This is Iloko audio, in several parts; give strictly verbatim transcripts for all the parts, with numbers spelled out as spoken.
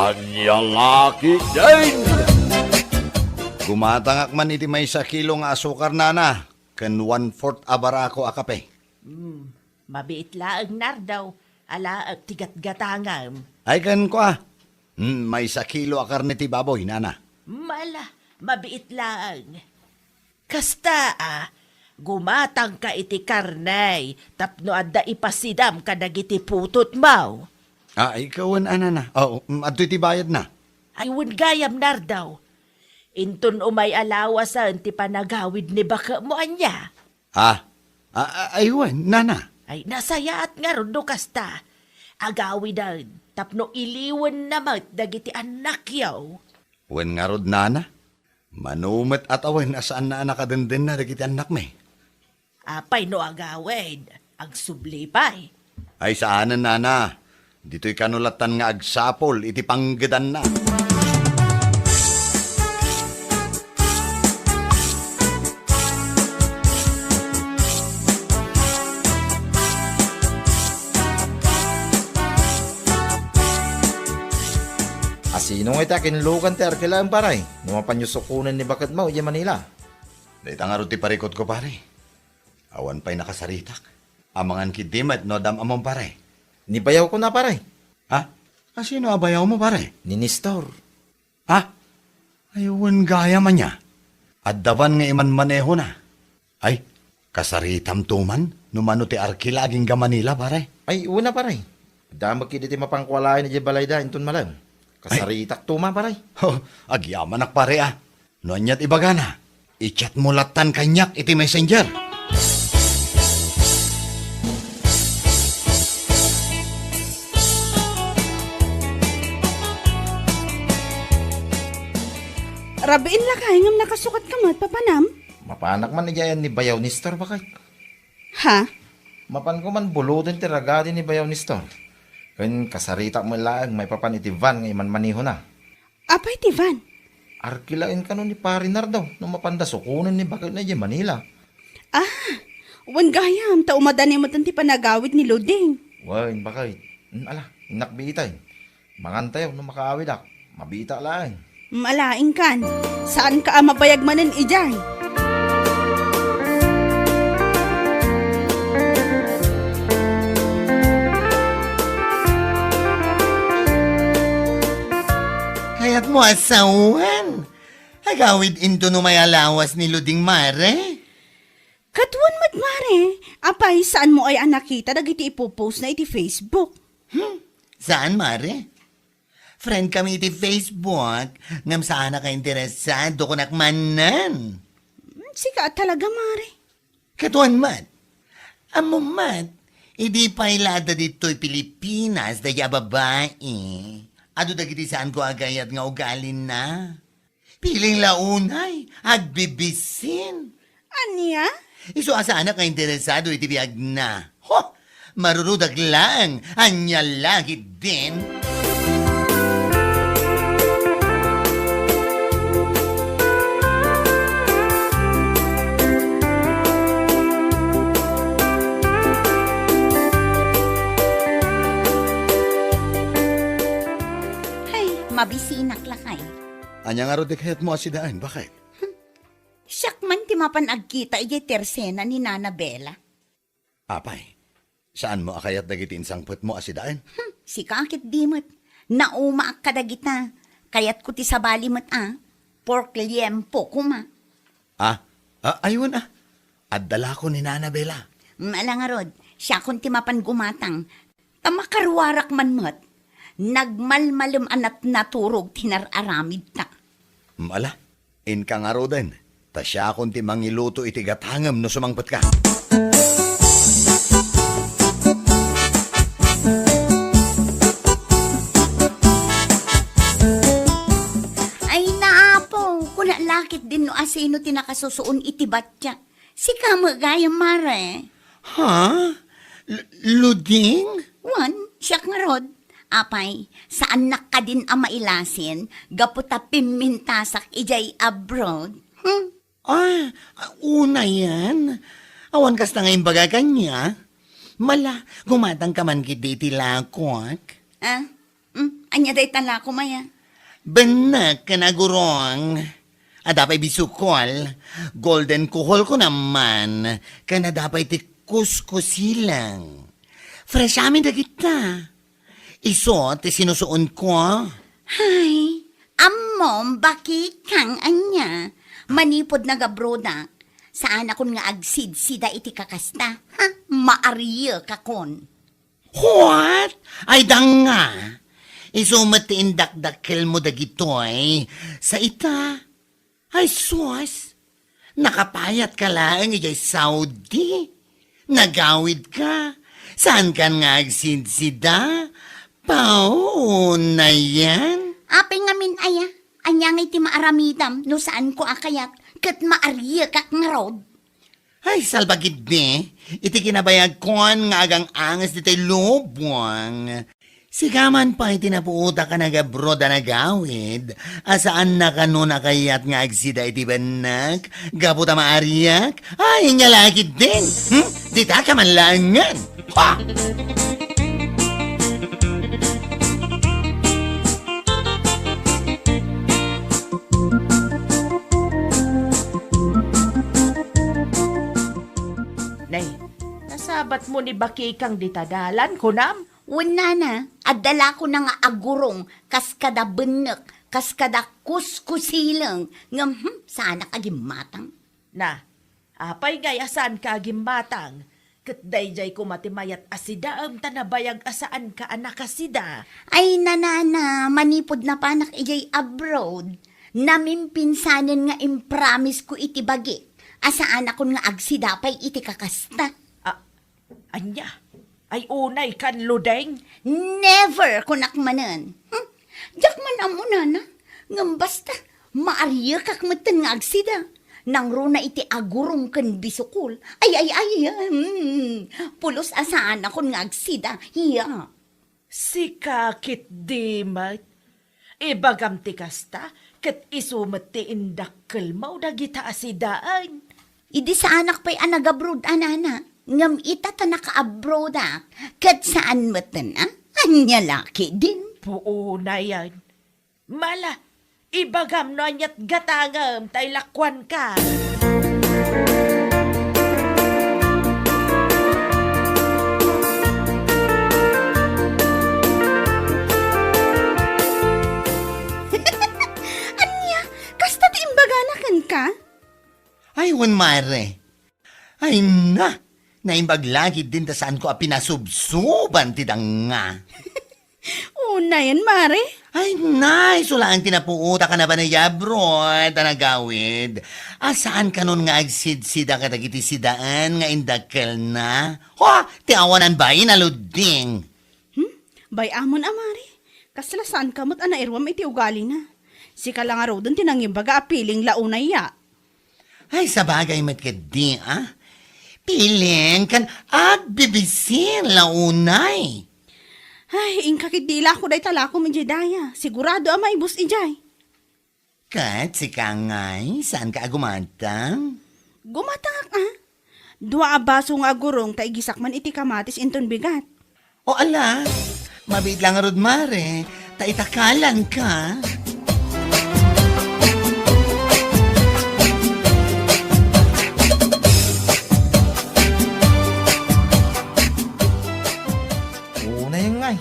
Ania la ketdin? Gumatangak man iti maysa kilo nga asukar, nana, ken one-fourth a barako a kape. Hmm, mabiit laeng, Nardo. Alaek ti gatgatangem. Ay, ken kua. Hmm, maysa kilo a karne ti baboy, nana. Mala, mabiit laeng. Kasta a, gumatangka iti karne tapno adda ipasidam kadagiti putotmo. Ah, ikawen a, nana. Oo, mm, adtoy ti bayadna. Ay, wen gayam, Nardo. Inton umay a lawasen ti panagawid ni baketmo, ania? Ah, a-, a-, ay wen, nana. Ay, nasayaat ngarud no kasta. Agawiden tapno iliwenna met dagiti annakyo. Wen ngarud, nana. Mano met a tawen a saanna a nakadendenna dagiti annakmi. Apay no agawid, agsubli pay. Ay, saanen, nana. Ditoy kano lattan nga agsapul iti panggedanna. Asino ngay ti akinlugan ti arkilaem, pare, no mapanyo sukonen ni baketmo idiay Manila? Dayta ngarud ti parikutko, pare. Awan pay nakasaritak. Amangan ketdi met no adda am-ammom, pare. Ni bayawko na, pare. Ha? Asino a bayawmo, pare? Ni Nestor. Ha? Ay, wen gayam ania. Adda van nga imanmanehona. Ay, kasaritamto man no mano ti arkila agingga Manila, pare. Ay, wen a, pare. Adda met ketdi ti mapanko alaen idiay balayda inton malem. Ay. Kasaritakto man, pare. Oh, agyamanak, pare, a. No aniat ibagana, i-chatmo lattan kaniak iti messenger. Rabiin lakay ngem nakasukatka met, papanam? Mapanak man idiay ni bayaw Nestor, baket. Ha? Mapanko man buloden ti ragadi ni bayaw Nestor. Ken kasaritak met laeng maipapan iti van nga imanmanehona. Apay ti van? Arkilaen kano ni Pare Nardo no mapanda sukonen ni baketna idiay Manila. Ah, wen gayam, ta umadani met ti panagawid ni Luding. Wen, baket. Hmm, ala, innak biitayen. Mangantayo no makaawidak. Mabiitak laeng. Mala, inkan. Saanka a mabayag manen idiay. Kayatmo a sawen? Agawid inton umay a lawas ni Luding, mare? Ket wen met, mare. Apay, saanmo aya a nakita dagiti ipo-postna iti Facebook? Hmm, saan, mare? Friend kami iti Facebook, ngem saanak a interesado kunak manen. Hmm, sika a talaga, mare. Ket wen met, ammom met, idi pay la adda ditoy Pilipinas daydi a babai, adu dagiti saanko a gayat nga ugalina. Piling la unay, agbibisin. Ania? Isu a saanak a interesado iti biagna. Ho! Marurudak laeng, ania la ketdin? Hay, mabisinak lakay. Ania ngarud ti kayatmo a sidaen, baket? Hmm. Siak man ti mapan agkita idiay tersena ni Nana Bella. Apay, saanmo a kayat dagiti insangpetmo a sidaen? Hmm, sika ketdi met. Naumaak kadagita. Kayatko ti sabali met a. Pork liempo koma. Ah, ah, aywan a. Adda la ko ni Nana Bella. Mala ngarud, siakon ti mapan gumatang. Ta makaruarak man met, nagmalmalem a natnaturog ti nar-aramidta. Mala, inka ngaruden, ta siakon ti mangiluto iti gatangem no sumangpetka. Ay, naapo, kuna la ketdin no asino ti nakasusuon iti batyak. Sika met gayam, mare. Ha? L-, Luding? Wen, siak ngarud. Apay, saannak kadin a mailasin gapu ta pimmintasak idiay abroad? Hmm? Ah, unayen. Awan kasta nga imbaga kaniak. Mala, gumatangka man ketdi iti lakok. Ah? Hmm? Ania dayta lakom aya? Bennek ken agurong. Adda pay bisukol, golden kuhol ko naman, ken adda pay ti kuskusileng. Fresh amin dagita. Isu ti sinusuonko. Hay, ammom, bakikang ania. Manipud nagabrodak, saanakon nga agsidsida iti kakasta. Ha? Maariekakon. What? Ay, danga! Isu met ti indakdakkelmo dagitoy. Sa ita? Ay, sus! Nakapayatka laeng idiay Saudi? Nagawidka? Saankan nga agsidsida? Pao, nayan? Apay ngamin aya? Ania ngay ti maaramidam no saanko a kayat ket maariekak ngarud? Ay, salbagiddi, iti kinabayagkon nga agang-anges ditoy lubong. Sika man pay ti napuotak a nagabroad a nagawid, a saan na kano nakayat nga agsida iti bennek, gapu ta maariak? Ay, inya la ketdin! Hmm? Dita ka man laengen! Ha! Nay, nasabatmo ni bakikang dita dalan, kunam? Wen, nana, adda la kona nga agurong kas kada bennek, kas kada kuskusileng, ngem, hmm, saanak a gimmatang. Na, apay ngay a saanka a gimmatang? Ket daydiay koma ti mayat a sidaem ta nabayag a saanka a nakasida. Ay, nanana, manipud napanak idiay abroad, namimpinsanen nga impromise ko iti bagik a saanakon nga agsida pay iti kakasta. A-, ania? Ay, unay kan, Ludeng? Never, kunak manen. Hmm? Diak man ammo, nana. Ngem basta, maariekak metten nga agsida. Nangruna iti agurong ken bisukol. Ay, ay, ay, hmm. Pulos a saanakon nga agsida. Iya. Sika ketdi met. Ibagam ti kasta, ket isu met ti indakkelmo dagita a sidaen. Idi saanak pay a nagabroad a nana, ngem ita ta nakaabroadak, ket saan metten a? Ania la ketdin? Puonayen. Mala, ibagam no aniat gatangem ta ilakuanka. Ania? Kasta ti imbagana kenka? Ay, wen, mare. Ay na! Naimbag la ketdin ta saanko a pinasubsoban ti danga. Unayen, mare? Ay, nay, isu laeng ti napuotak a napan idiay abroad a nagawid. A saan kanon nga agsidsida kadagiti sidaen nga indakkelna? Ho, ti awanan bain a Ludeng. Hmm? Bay-amon a, mare. Kasla saanka met a nairuam iti ugalina. Sika la ngaruden ti nangimbaga a piling la unay ya. Ay, sabagay met ketdi, a? Piling ken agbibisin la unay. Ay, inka ketdi ilako dayta lakom idiay daya. Sigurado a maibus idiay. Ket sika ngay, saanka a gumatang? Gumatangak, a? Dua a baso nga agurong ta igisak man iti kamatis inton bigat. O ala, mabiit la ngarud, mare, ta itakalanka. Unayen ngay.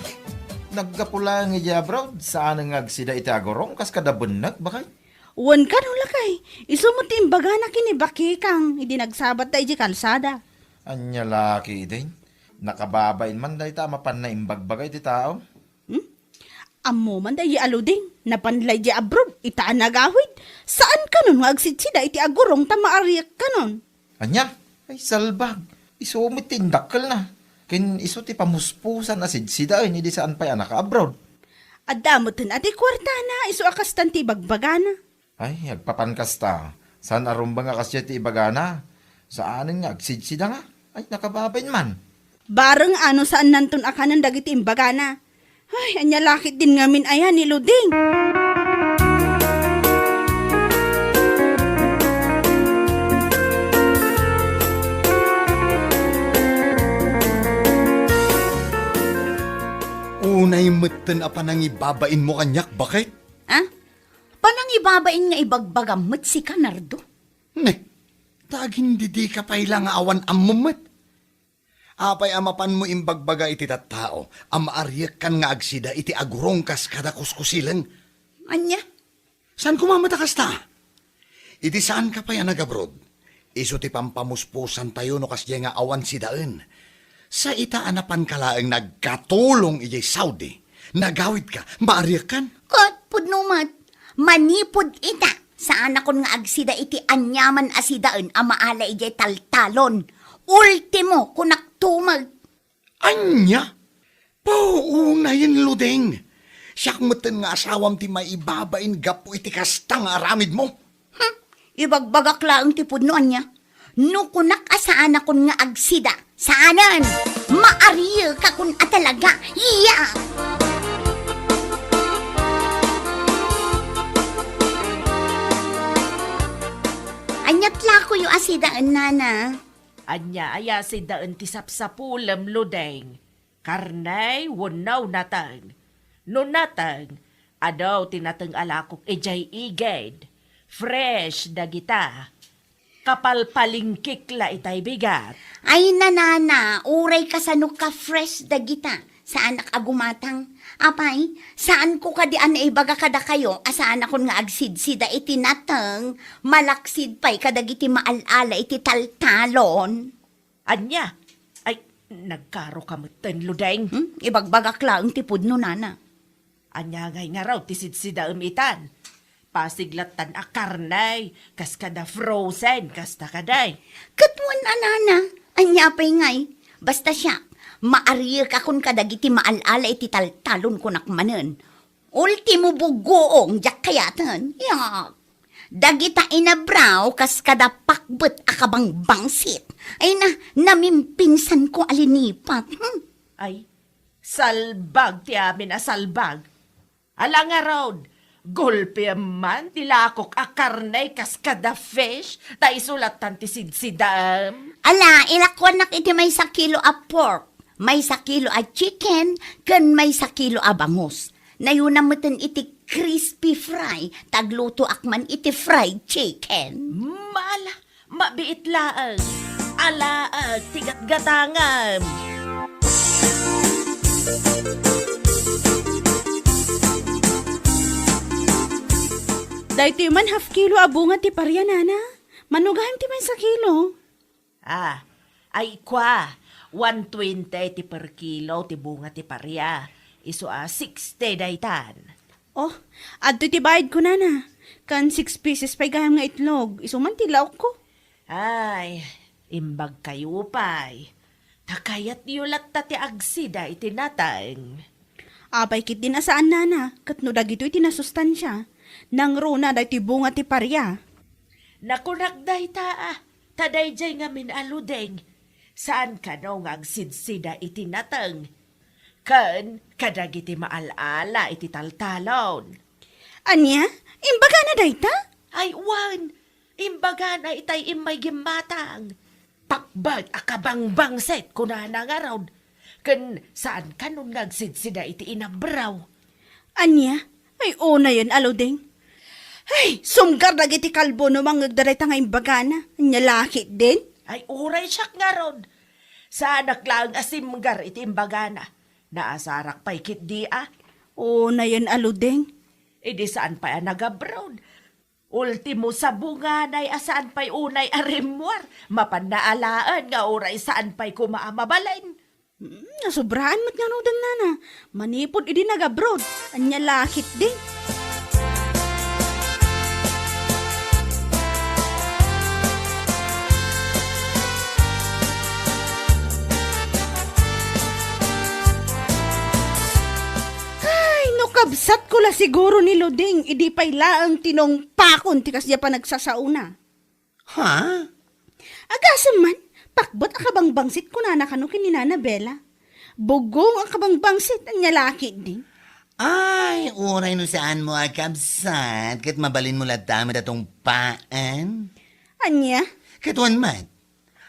Naggapu laeng idiay abroad, saan nga agsida iti agurong kas kada bennek, bakay? Wen kano, lakay, isu met ti imbagana ken ni Bakikang idi nagsabatta idiay kalsada. Ania la ketdin? Nakababain man dayta a mapan naimbagbaga iti tao. Hmm? Ammo man daydi a Luding, napan la idiay abroad, ita a nagawid. Saan kanon nga agsidsida iti agurong ta maariak kanon? Ania? Ay, salbag. Isu met ti indakkelna. Ken isu ti pamuspusan a sidsidaen idi saan pay a nakaabroad. Adda metten a ti kuartana, isu a kastan ti ibagbagana. Ay, agpapan kasta. Saan a rumbeng a kasdiay ti ibagana. Saanen nga agsidsida nga. Ay, nakababain man. Bareng a no saannanton a kanen dagiti imbagana. Ay, ania la ketdin ngamin aya ni Luding? Nay metten a panangibabainmo kaniak, baket? Ah? Panangibabain nga ibagbagam met sika, Nardo? Ne, dagindidika pay la nga awan ammom met. Apay a mapanmo imbagbaga iti tattao a maariekkan nga agsida iti agurong kas kada kuskusileng? Ania? Saan koma met a kasta? Iti saanka pay a nagabroad, isu ti pampamuspusantayo no kasdiay nga awan sidaen. Sa ita a napanka laeng nagkatulong idiay Saudi, nagawidka, maariekkan? Ket pudno met, manipud ita, saanakon nga agsida iti aniaman a sidaen a maala idiay taltalon. Ultimo, kunak tumeg. Ania? Pao, unayen, Ludeng. Siak metten nga asawam ti maibabain gapu iti kasta nga aramidmo. Hmm, ibagbagak laeng ti pudno, ania? No kunak a saanakon nga agsida, saanen! Maariekakon a talaga! Iya! Aniat lakoyo a sidaen, nana? Ania aya sidaen ti sapsapulem, Ludeng? Karne wenno nateng? No nateng, adu ti nateng a lakok idiay igid. Fresh dagita. Kapalpalingkik la itay bigat. Ay, nanana, uray kasano ka fresh dagita. Saanak a gumatang. Apay, saanko kadi a naibaga kadakayo a saanakon nga agsidsida iti nateng, malaksid pay kadagiti maal-ala iti taltalon. Ania? Ay, nagkaroka metten, Ludeng. Hmm? Ibagbagak laeng ti pudno, nana. Ania ngay ngarud ti sidsidaem itan? Pasig lattan a karne, kas kada frozen, kasta kadi. Ket wen a, nana, ania pay ngay? Basta siak, maariekakon kadagiti maal-ala iti taltalon, kunak manen. Ultimo, bugoong, diak kayaten. Yak. Dagita inabraw kas kada pakbet a kabangbangsit. Ay na, namimpinsanko a linipat. Hmm. Ay, salbag ti amin a salbag. Ala ngarud, gulpiem man ti lakok a karne kas kada fish, ta isu lattan ti sidsidaem. Ala, ilakuannak iti maysa kilo a pork, maysa kilo a chicken, ken maysa kilo a bangus. Nayuna meten iti crispy fry, ta aglutoak man iti fried chicken. Mala, mabiit laeng. Alaek ti gatgatangem. Daytoy man half kilo a bunga ti paria, nana. Mano gayam ti maysa kilo? Ah, ay kua, one twenty ti per kilo ti bunga ti paria. Isu a sixty daytan. Oh, adtoy ti bayadko, nana. Kan six pieces pay gayam nga itlog. Isu man ti laokko. Ay, imbagkayo pay. Ta kayatyo latta ti agsida iti nateng. Apay ketdin a saan, nana, ket no dagitoy ti nasustansia, nangruna daytoy bunga ti paria. Nakunak dayta, a, ta daydiay ngamin a Ludeng, saan kano nga agsidsida iti nateng ken kadagiti maal-ala iti taltalon. Ania? Imbagana dayta? Ay, wen, imbagana itay immay gimmatang. Pakbet a kabangbangsit, kunana ngarud. Ken saan kanon nga agsidsida iti inabraw. Ania? Ay, unayen a Ludeng. Ay, sumgar dagiti kalbo no mangngegda dayta nga imbagana. Ania la ketdin? Ay, uray siak ngarud. Saanak laeng a simgar iti imbagana. Naasarak pay ketdi a. Unayen a Ludeng. Idi saan pay a nagabroad. Ultimo, sabunganay a saan pay unay a rimmuar. Mapan alaen nga uray saan pay koma a mabalin. Hmm, nasobraan met ngaruden, nana. Manipud idi nagabroad, ania la ketdin? Ay, no kabsatko la siguro ni Ludeng, idi pay laeng tinungpakon ti kasdiay a panagsasaona. Ha? Agasem man, pakbet a kabangbangsit kunana kano ken ni Nana Bella. Bugong a kabangbangsit, ania la ketdin? Ay, uray no saanmo a kabsat, ket mabalinmo latta met a tungpaen. Ania? Ket wen met,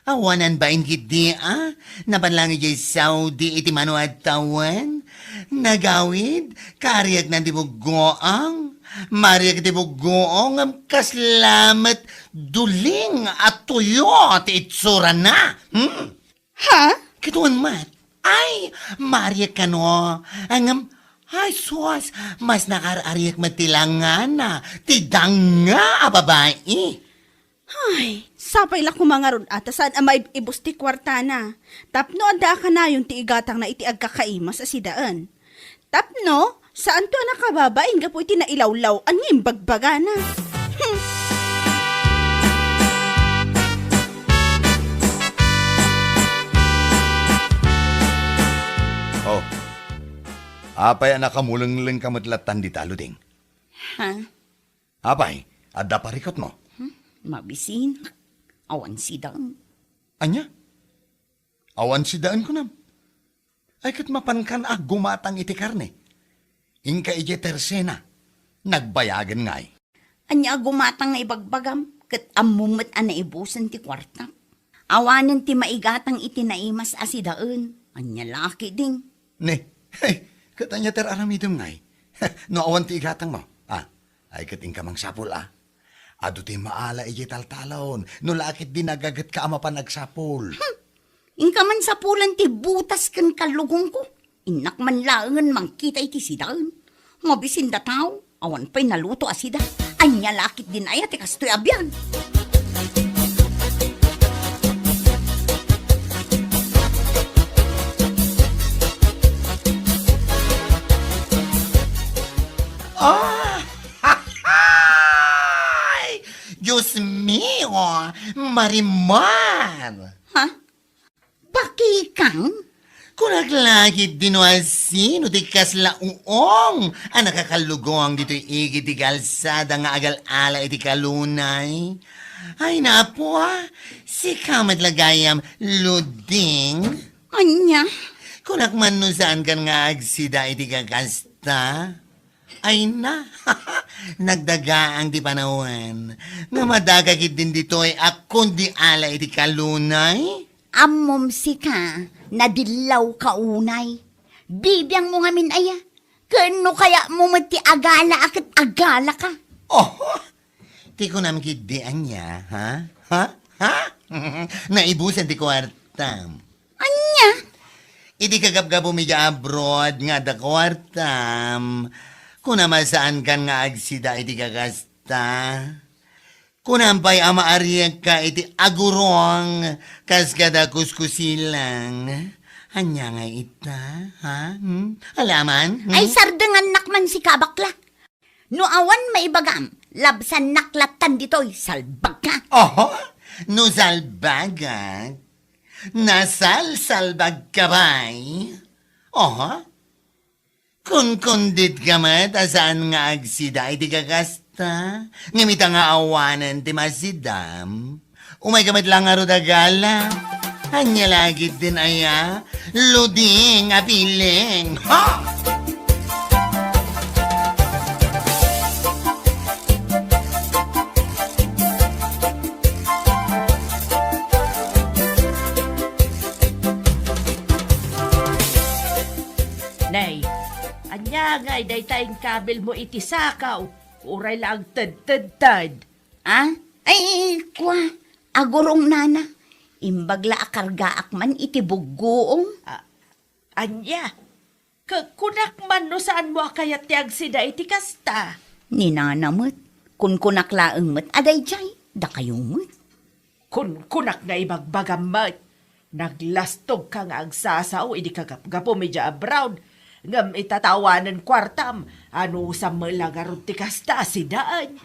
Awanan bain ketdi a, napan lang idiay Saudi iti mano a tawen. Nagawid, kaariaknan ti buggoang. Maariak iti buggoang, ngem kasla met duling a tuyo ti itsurana. Hmm? Ha? Ket wen met. Ay, maariak kano. Ay, ngem, ay, sus, mas nakaar-ariak met ti langana, ti danga a babai. Ay, sapay la koma ngarud a ta saan a maib-ibus ti kuartana. Tapno adda a kanayon ti igatangna iti agkakaimas a sidaen. Tapno, saanto a nakababain gapu iti nailawlaw-an nga imbagbagana. Hmm. Oh, apay a nakamulengleng ka met lattan dita, Luding? Ha? Apay, adda parikutmo? Hmm? Mabisinak. Awan sidaen. Ania? Awan sidaen kunam? Ay, ket mapankan a gumatang iti karne. Inka idiay tersena. Nagbayagen ngay. Ania a gumatang nga ibagbagam? Ket ammom met a naibusen ti kuartak. Awanen ti maigatang iti naimas a sidaen. Ania la ketdin? Ne, hey, ket ania ti ar-aramidem ngay? No awan ti igatangmo, ah, ay ket inka mangsapul, ah. Adu ti maala idiay taltalon, no la ketdi nagagetka a mapan agsapul. Hmm. Inka man sapulan ti butas ken kallugongko. Innak man laengen mangkita iti sidaen. Mabisin da tao, awan pay naluto a sida. Ania la ketdin aya ti kastoy a biag? Ah! Ay! Dios mio! Marimar! Ha? Bakikang? Kunak la ketdin no asino ti kasla uong a nakakallugong ditoy igid ti kalsada nga agal-ala iti kalunay. Ay, napo, ah. Sika met la gayam, Luding. Ania? Kunak man no saankan nga agsida iti kakasta. Ay na, nagdagaang ti panawen. Nga madagak ketdin ditoy a kundi ala iti kalunay. Ammom sika, nadillawka unay. Bibiangmo ngamin aya. Ken no kayatmo met ti agala a ket agalaka. Oh, ti kunam ketdi ania, ha? Ha? Ha? Naibusan ti kuartam. Ania? Idi kagabgabum idiay abroad nga adda kuartam, kunam a saankan nga agsida iti kakasta? Kunam pay a maariekka iti agurong kas kada kuskusilang. Ania ngay ita, ha? Hmm? Alaman? Hmm? Ay, sardengannak man sika, bakla. No awan maibagam, labsannak lattan ditoy, salbagka. Oho, no salbagak, nasalsalbagka pay. Oho, kunkunditka met a saan nga agsida iti kakasta, ngem ita nga awanen ti masidam. Umayka met la ngarud a gala. Ania la ketdin aya? Luding a piling. Ha! Nay, ania ngay dayta inkabilmo iti sakaw? Uray la agtedtedted. Ah? Ay, kua, agurong nana. Imbag la a kargaak man iti buggoong. Ah, ania? Ka-, kunak man no saanmo a kayat ti agsida iti kasta? Ni nana met. Kunkunak laeng met a daydiay, dakayo met. Kunkunak nga ibagbagam met. Naglastogka nga agsasao idi kagapgapum idiay abroad, ngem ita ta awanen kuartam, anusam met la ngarud ti kasta a sidaen?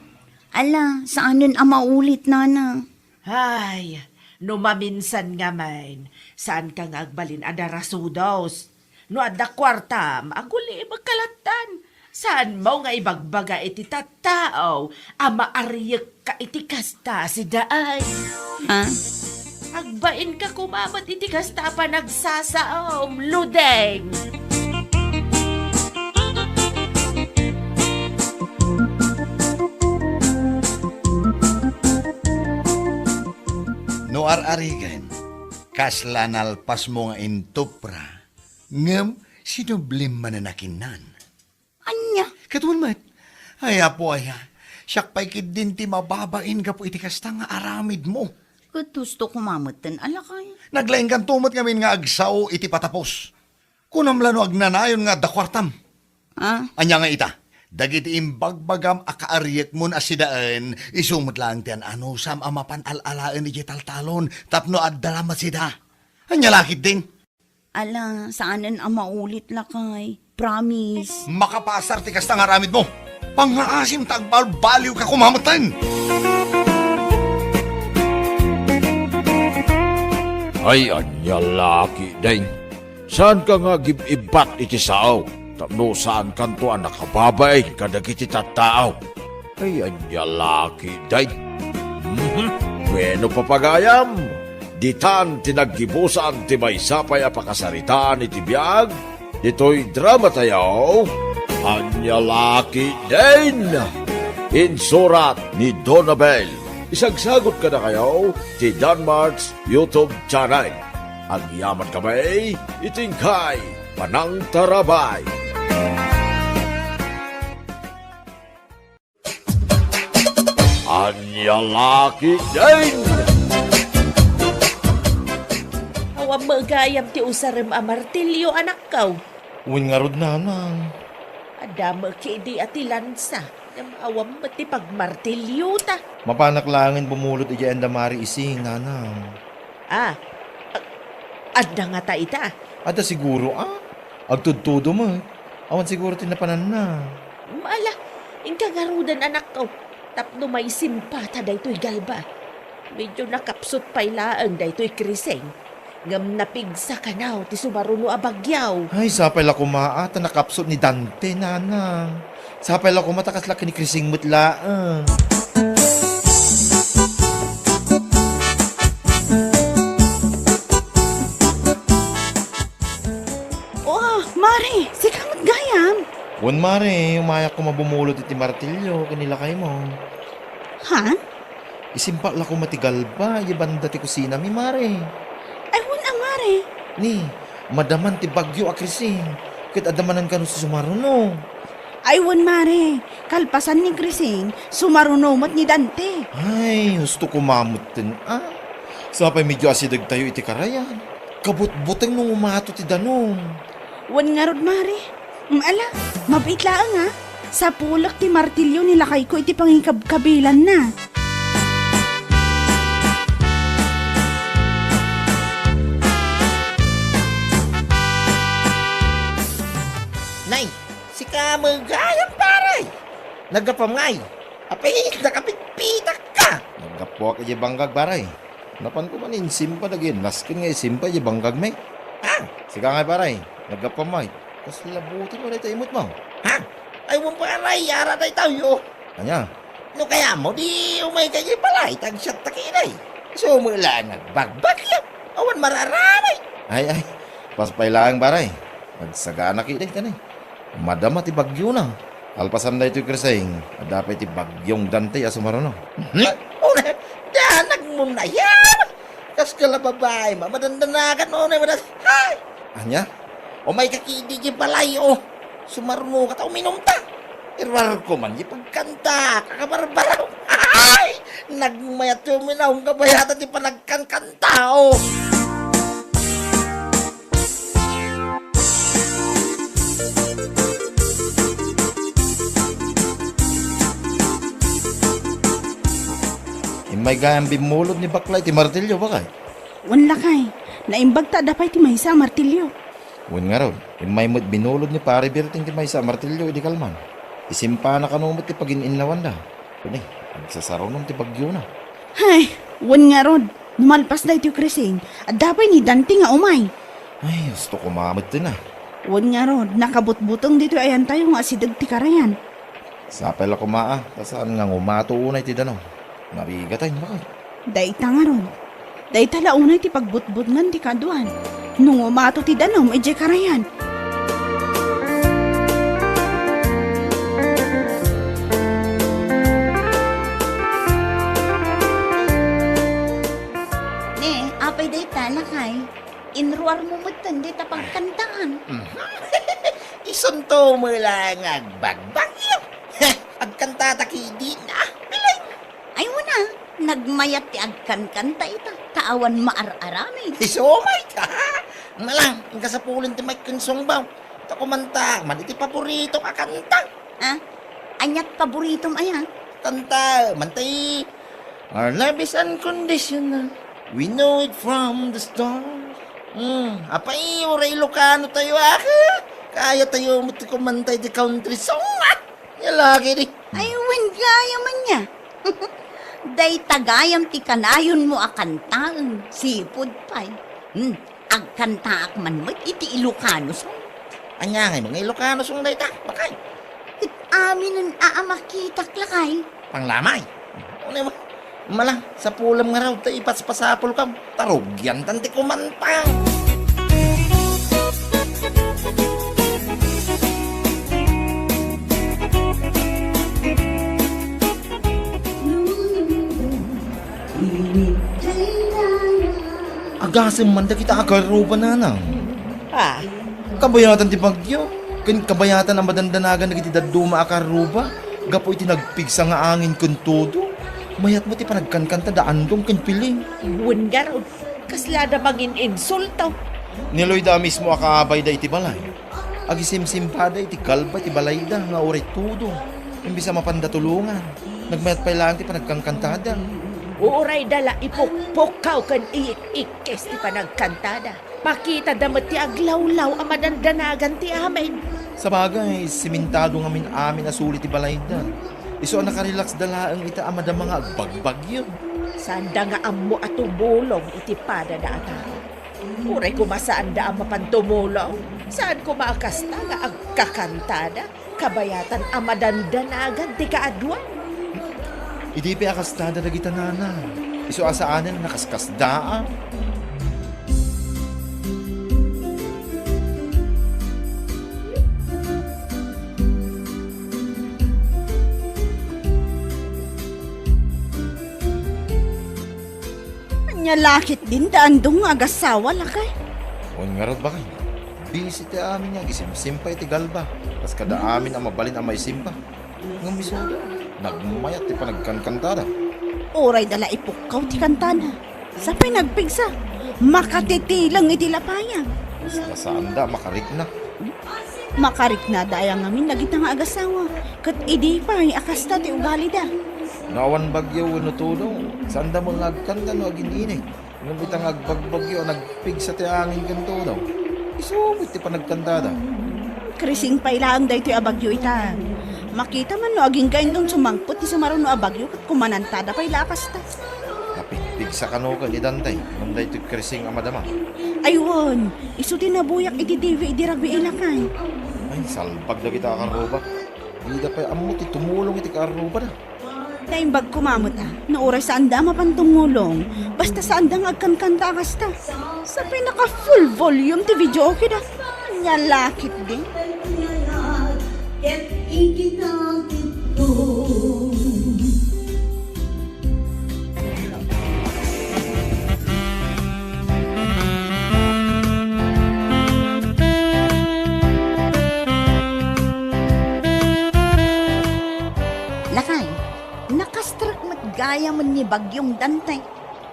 Ala, saanen a maulit, nana. Ay, no maminsan ngamin, saanka nga agbalin a darasudos. No adda kuartam, aguli-, agkalatta. Saanmo nga ibagbaga iti tattao a maariekka iti kasta a sidaen. Ha? Agbainka koma met iti kasta a panagsasaom, Ludeng! No ar-arigen, Kasla nalpasmo nga intupra, ngem sinublim manen a kinnan. Ania? Ket wen met, ay, Apo aya, siak pay ketdin ti mababain gapu iti kasta nga aramidmo. Ket husto koma metten a lakay. Naglaingkanto met ngamin nga agsao iti patapos. Kunam la no agnanayon nga adda kuartam. Ah? Ania nga ita? Dagiti imbagbagam a kaariekmon a sidaen, isu met laeng ti an-anusam a mapan al-alaen idiay taltalon tapno adda la met sida. Ania la ketdin? Ala, saanen a maulit, lakay. Promise. Makapasar ti kasta nga aramidmo. Pangngaasim ta agbalbaliwka koma metten. Ay, ania la ketdin. Saanka nga agib-ibbat iti sao tapno saankanto a nakababain kadagiti tattao. Ay, ania la ketdin. Mhm. Bueno, papagayam, ditan ti naggibusan ti maysa pay a pakasaritaan iti biag ditoy dramatayo, Ania la ketdin. Insurat ni Donabel. Isagsagot kadakayo ti Danmart's YouTube channel. Agyamankami iti inkay panangtarabay. Ania la ketdin? Awan met gayam ti usarem a martilio, anakko. Wen ngarud, nanang. Adda met ketdi a ti lansa, ngem awan met ti pagmartiliota. Mapanak laengen bumulot idiay anda Mari Ising, nanang. Ah, a-, adda ngata ita? Adda siguro, a. Agtudtudo met. Awan siguro ti napananna. Ala, inka ngaruden, anakko, tapno maisimpata daytoy galba. Medyo nakapsut pay laeng daytoy Krising. Ngem napigsa kano ti sumaruno a bagyo. Ay, sapay la koma a ta nakapsut ni Dante, nanang. Sapay la koma ta kasla ken ni Krising met laeng. Oh, Mare, sika met gayam? Wen, Mare, umayak koma bumulot iti martilio ken ni lakaymo. Han? Isimpa la koma ti galba, idiay banda ti kusinami, Mare. Ay, wen a, Mare. Ni, madaman ti bagyo a Krising, ket adda manen kano ti sumaruno. Ay, wen, Mare. Kalpasan ni Krising, sumaruno met ni Dante. Ay, husto koma metten, a. Sapay medyo asidegtayo iti karayan. Kabutbuteng no umato ti danum. Wen ngarud, Mare. Mm, ala, mabiit laeng, a. Sapulek ti martilio ni lakayko iti pangikabkabilanna. Nay, sika met gayam, pare. Naggapuam ngay? Apay, nakapitpitakka. Naggapuak idiay bangkag, pare. Napanko man insimpa dagiti nasken nga isimpa idiay bangkagmi. Ha? Sika ngay, pare. Naggapuam ngay? Kasla buti pay dayta imutmo. Ha? Ay, wen, pare, ara daytoy, o. Ania? No kayatmo, di umayka idiay balay, ta agsiatta ketdi. Isu met laeng agbagbagyo. Awan mararamay. Ay, ay. Pas pay laeng, pare. Agsagana ketdi, kani. Madama ti bagyona. Kalpasan daytoy Krising, adda pay ti bagyong Dante a sumaruno. Hmm? Una, danagmo na yan! Kas ka la babaim a madandanagan, una, madan-, hay! Ania? Umayka ketdi idiay balay, o. Sumarunoka ta uminumta. Iruarko man diay pagkanta, kakabarbaraw. Hay! Nagmayat ti uminum, kabayatan ti panagkankanta, o. Immay gayam bimmulod ni bakla iti martilio, bakay? Wen, lakay. Naimbag ta adda pay ti maysa a martilio. Wen ngarud, immay met binulod ni Pare Berting ti maysa a martilio idi kalman. Isimpana kano met ti pagin-innawanda. Wen, agsasaruno ti bagyona. Hay, wen ngarud, no malpas daytoy Krising, adda pay ni Dante nga umay. Ay, husto koma metten a. Wen ngarud, nakabutbuteng ditoy ayantayo nga asideg ti karayan. Sapay la koma a, ta saan nga ngumato unay ti danum. Narigatay, bakay. Dayta ngarud. Dayta la unay ti pagbutbutngan ti kaaduan. No ngumato ti danum idiay karayan. Ne, apay dayta, lakay? Parmo metten dayta pagkantaan. Mhm. Isunto met la nga agbagbagyo. Agkantata ketdin, ah, Piling. Ay, wen a, nagmayat ti agkankanta ita, ta awan maar-aramid. Isu met, ha? Malang, inka sapulen ti mic ken songbaw. Ta kumanta man iti paboritok a kanta. Ah, aniat paboritom aya? Kanta, man ti, "Our love is unconditional. We know it from the start." Hmm, apay, uray Ilocano tayo, ah. Kaya tayo met ti kumanta iti country song, ah. Nia la ketdi. Ay, wen gayam ania. Dayta gayam ti kanayonmo a kantaen, sipud pay. Hmm, agkantaak man met iti Ilocano song. Ania ngay nga Ilocano song dayta, bakay? Ket aminen a, a makitak, lakay. Panglamay. Unayo, malang, sapulem ngarud ta ipaspasapulkam. Ta rugiantan ti kumanta. Agasem man dagita a karruba, nanang. Ah. Kabayatan ti bagyo, ken kabayatan a madandanagan dagiti dadduma a karruba gapu iti nagpigsa nga angin ken todo. Mayat met ti panagkankanta da Andong ken Piling. Wen ngarud, kasla da mangin-insulto. Ni Loida a mismo a kaabayda iti balay. Agisimsimpada iti galba ti balayda nga uray todo. Imbes a mapanda tulongan, nagmayat pay laeng ti panagkankantada. Uray da la ipukpukkaw ken iik-ikkis ti panagkantada. Makitada met ti aglawlaw a madandanagan ti amin. Sabagay, simentado ngamin amin a suli ti balayda. Isu a nakarelaxda laeng ita a madama nga agbagbagyo. Saanda nga ammo a tumulong iti padada a tao. Uray koma saanda a mapan tumulong, saan koma a kasta nga agkakantada, kabayatan a madandanagan ti kaaduan. Idi pay a kastada dagita nana, isu a saanen a nakaskasdaan. Ania la ketdin da Andong nga agasawa, lakay? Wen ngarud, bakay. Busy ti amin nga agisimsim pay iti galba. Kas kada amin a mabalin a maisimba. Ngem isuda, nagmayat ti panagkankantada. Uray da la ipukkaw ti kantana. Sa pay nagpigsa, makatitileng iti lapayag. Saan da makarikna? Makariknada aya ngamin dagita nga agasawa, ket idi pay a kasta ti ugalida. No awan bagyo wenno todo, saanda met nga agkanta no agin-init. Ngem ita nga agbagbagyo a nagpigsa ti angin ken todo, isu met ti panagkantada. Krising pay laeng daytoy a bagyo ita. Makita man no agingga inton sumangpet ti sumaruno a bagyo ket kumanantada pay la a kasta. Napigpigsa kano ken ni Dante ngem daytoy Krising a madama. Ay wen, isu ti nabuyak iti T V idi rabii, lakay. Ay, salbag dagita a karruba. Dida pay ammo ti tumulong iti karrubada. Naimbag koma met a, no uray saanda a mapan tumulong, basta saanda nga agkankanta a kasta. Sa pay naka-full volume ti videoke da. Ania la ketdi. Ket ikinatitko. Lakay, nakastrek met gayamen ni Bagyong Dante.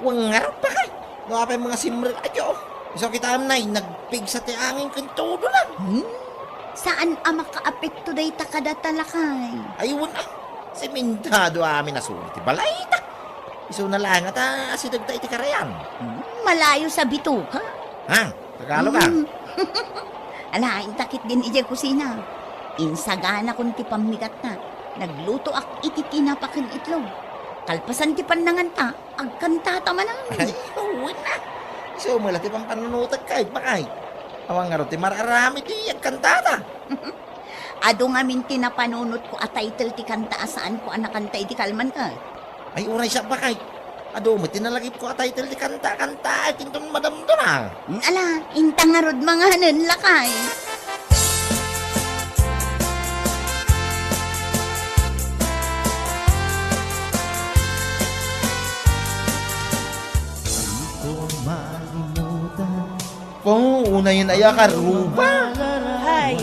Wen ngarud, bakay. No apay nga simrek a Dios. Isu kitaem nay, nagpigsa ti angin ken todo lang. Hmm? Saan a makaapekto dayta kadata, lakay? Ay, wen a. Simentado amin a suli ti balayda. Isuna laeng ta asidegda iti karayan. Hmm, malayo sa bituka. Ha? Tagalog, ah. Hmm. Alaen ta ketdin idiay kusina. Insaganakon ti pammigatna. Naglutoak iti tinapa ken itlog. Kalpasan ti pannanganta, agkantata manen. Ay, wen a. Isu met la ti pampanunotko, bakay. Awan ngarud ti mar-aramid ti agkantata. Adu ngamin ti napanunotko a title ti kanta a saanko a nakanta idi kalman, eh. Ay, uray sa, bakay. Adu met ti nalagipko a title ti kanta, kanta, ay, tinton madamdama. Ala, inta ngarud manganen, lakay. Ay, ko malimutan. Unayen aya, Karuba? Hay,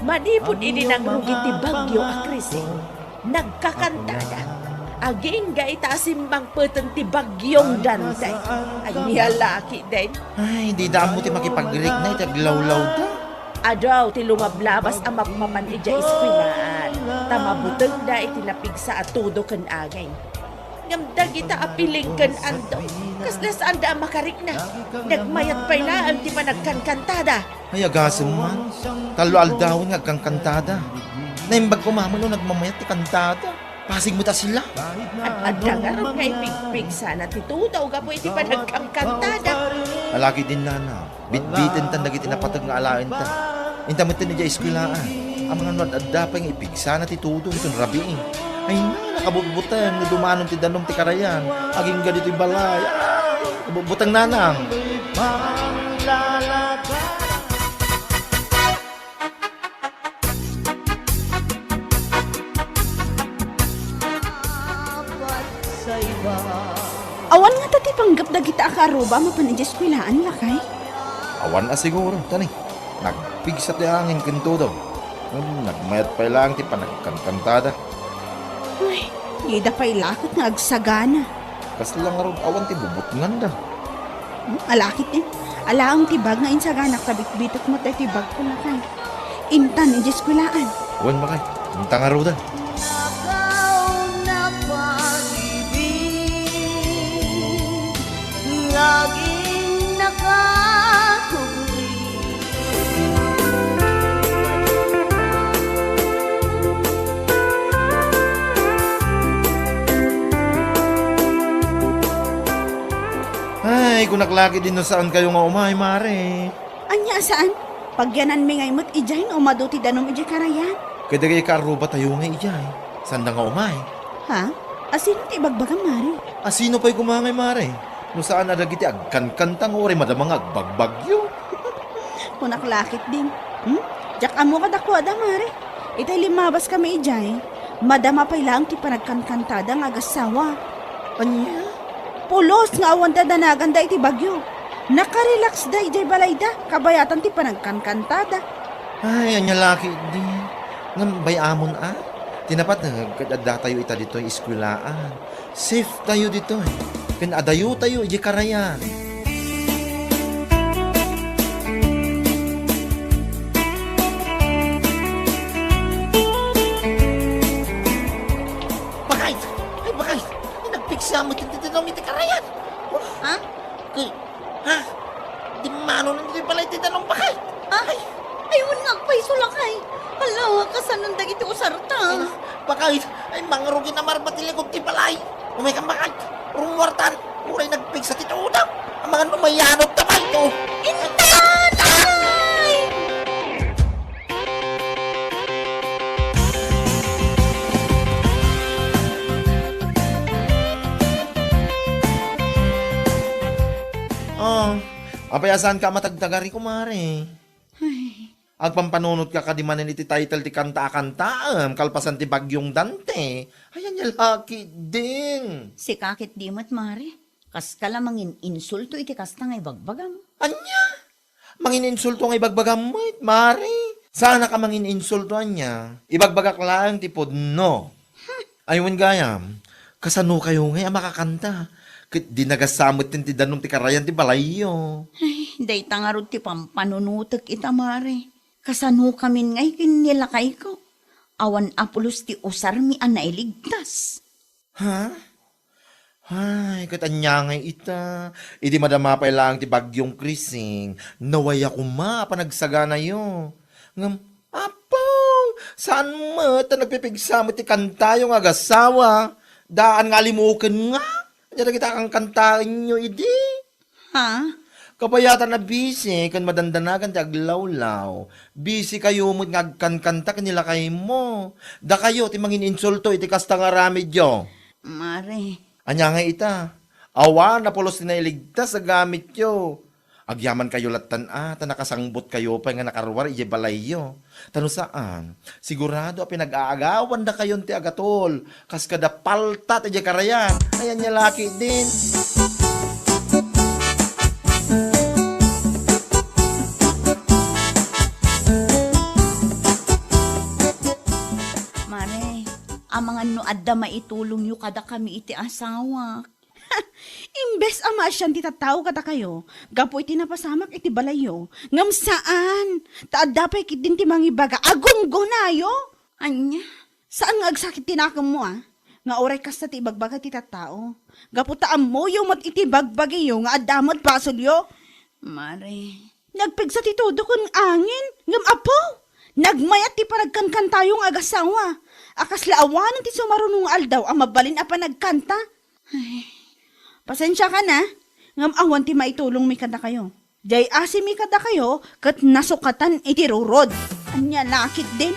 manipud idi nangrugi ti bagyo a Krising, nagkakantada. Agingga ita a simmangpeten ti bagyong Dante. Ania lakiden? Ay, dida ammo ti makipagrikna iti aglawlawda. Adu ti lumablabas a mapmapan idiay eskuelaan, ta mabutengda iti napigsa a tudo ken aging. Ngem dagita a piling ken ando, kasla saanda a makarikna. Nagmayat pay laeng ti panagkankantada. Ay, agasem man. Tallo aldawen nga agkankantada. Naimbag koma met no nagmamayat ti kantada. Pasig met a sila. Ad-adda ngarud nga ipigpigsana ti tudo gapu iti panagkankantada. Alakiden, nana. Bitbitenta dagiti napateg nga alaenta. Inta metten idiay eskuelaan. Amangan no ad-adda pay nga ipigsana ti tudo inton rabii. Ay na, nakabutbuteng no dumanon ti danum ti karayan. Agingga ditoy balay. Ay, kabutbuteng, nanang. Awan ngata ti panggep dagita a Karuba a mapan idiay eskuelaan, lakay? Awan a siguro, tani. Nagpigsa ti angin ken tudo. Ngem nagmayat pay laeng ti panagkankantada. Ay, dida pay la ket nga agsagana. Kasla ngarud awan ti bubutnganda. Hmm, alakiden. Alaeng ti bag nga insaganak ta bitbitek met daytoy bagko, lakay. Intan idiay eskuelaan. Wen, bakay. Inta ngaruden. Ay, kunak lakiden no saankayo nga umay, Mare. Ania a saan? Pagyananmi ngay met idiay no umadu ti danum idiay karayan. Ket dagiti kaarrubatayo nga idiay, saanda nga umay. Ha? Asino ti ibagbagam, Mare? Asino pay koma ngay, Mare? No saan a dagiti agkankanta nga uray madama nga agbagbagyo. Kunak lakiden. Hmm? Diak ammo kadakuada, Mare. Itay limmabaskami idiay, madama pay laeng ti panagkankantada nga agassawa. Ania? Pulos nga awan dadanaganda iti bagyo. Nakarelaxda idiay balayda, kabayatan ti panagkankantada. Ay, ania lakiden. Ngem bay-amon a, ti napateg ket addatayo ita ditoy eskuelaan. Safe tayo ditoy. Ken adayotayo idiay karayan. Bakay! Ay, bakay! Ay, nagpigsa met ti danum iti karayan. Ha? Kay, ha? Dimmanonen iti balay ti danum, bakay. Ah, ay, ay, wen nga agpayso, lakay. Hala, kasanon dagiti usarta. Ay, bakay, ay, mangrugi na marba ti likod ti balay. Umaykam, bakay. Rummuartan. Uray nagpigsa ti tudo. Amangan no mayanot ta pay to. Intan! Ay! Oh, apay a saanka a matagtagari, kumare? Ay. Agpampanunotka kadi manen iti title ti kanta a kantaem kalpasan ti Bagyong Dante? Ay, ania lakiden. Sika ketdi met, Mare. Kaska la mangin-insulto iti kasta nga ibagbagam. Ania? Mangin-insulto nga ibagbagam met, Mare? Saannak a mangin-insulto, ania? Ibagbagak laeng ti pudno. Ay, wen gayam, kasanokayo ngay a makakanta? Ket di nagassamet ti danum ti karayan ti balayyo. Ay, dayta ngarud ti pampanunotek ita, Mare. Kasanokamin ngay ken ni lakayko? Awan a pulos ti usarmi a nailigtas. Ha? Ay, ket ania ngay ita? Idi madama pay laeng ti Bagyong Krising, nawaya koma a panagsaganayo. Ngem, apo, saan met a nagpipigsa met ti kantayo nga agassawa? Daan nga alimoken nga? Ania dagita a kankantaenyo idi? Ha? Kabayatan a busy ken madandanagan ti aglawlaw. Busy kayo met nga agkankanta ken ni lakaymo. Dakayo ti mangin-insulto iti kasta nga aramidyo. Mare. Ania ngay ita? Awan a pulos ti nailigtas a gamityo. Agyamankayo lattan a, ta nakasangbutkayo pay nga nakaruar idiay balayyo. Ta no saan, sigurado a pinag-aagawandakayon ti agatol, kas kada palta ti diay karayan. Ay, ania lakiden. Amangan no adda maitulongyo kadakami iti asawak. Imbes a maasian ti tattao kadakayo, gapu iti napasamak iti balayyo, ngem saan, ta adda pay ketdin ti mangibaga a gunggonayo. Ania? Saan nga agsakit ti nakemmo, a? Nga uray kasta ti ibagbaga ti tattao. Gapu ta ammoyo met iti bagbagiyo nga adda met basolyo. Mare. Nagpigsa ti tudo ken angin, ngem Apo, nagmayat ti panagkankantayo nga agasawa. A kasla awanen ti sumaruno nga aldaw a mabalin a panagkanta. Ay, pasensiakan a, ngem awan ti maitulongmi kadakayo. Diay asimi kadakayo ket nasukatan iti rurod. Ania la ketdin?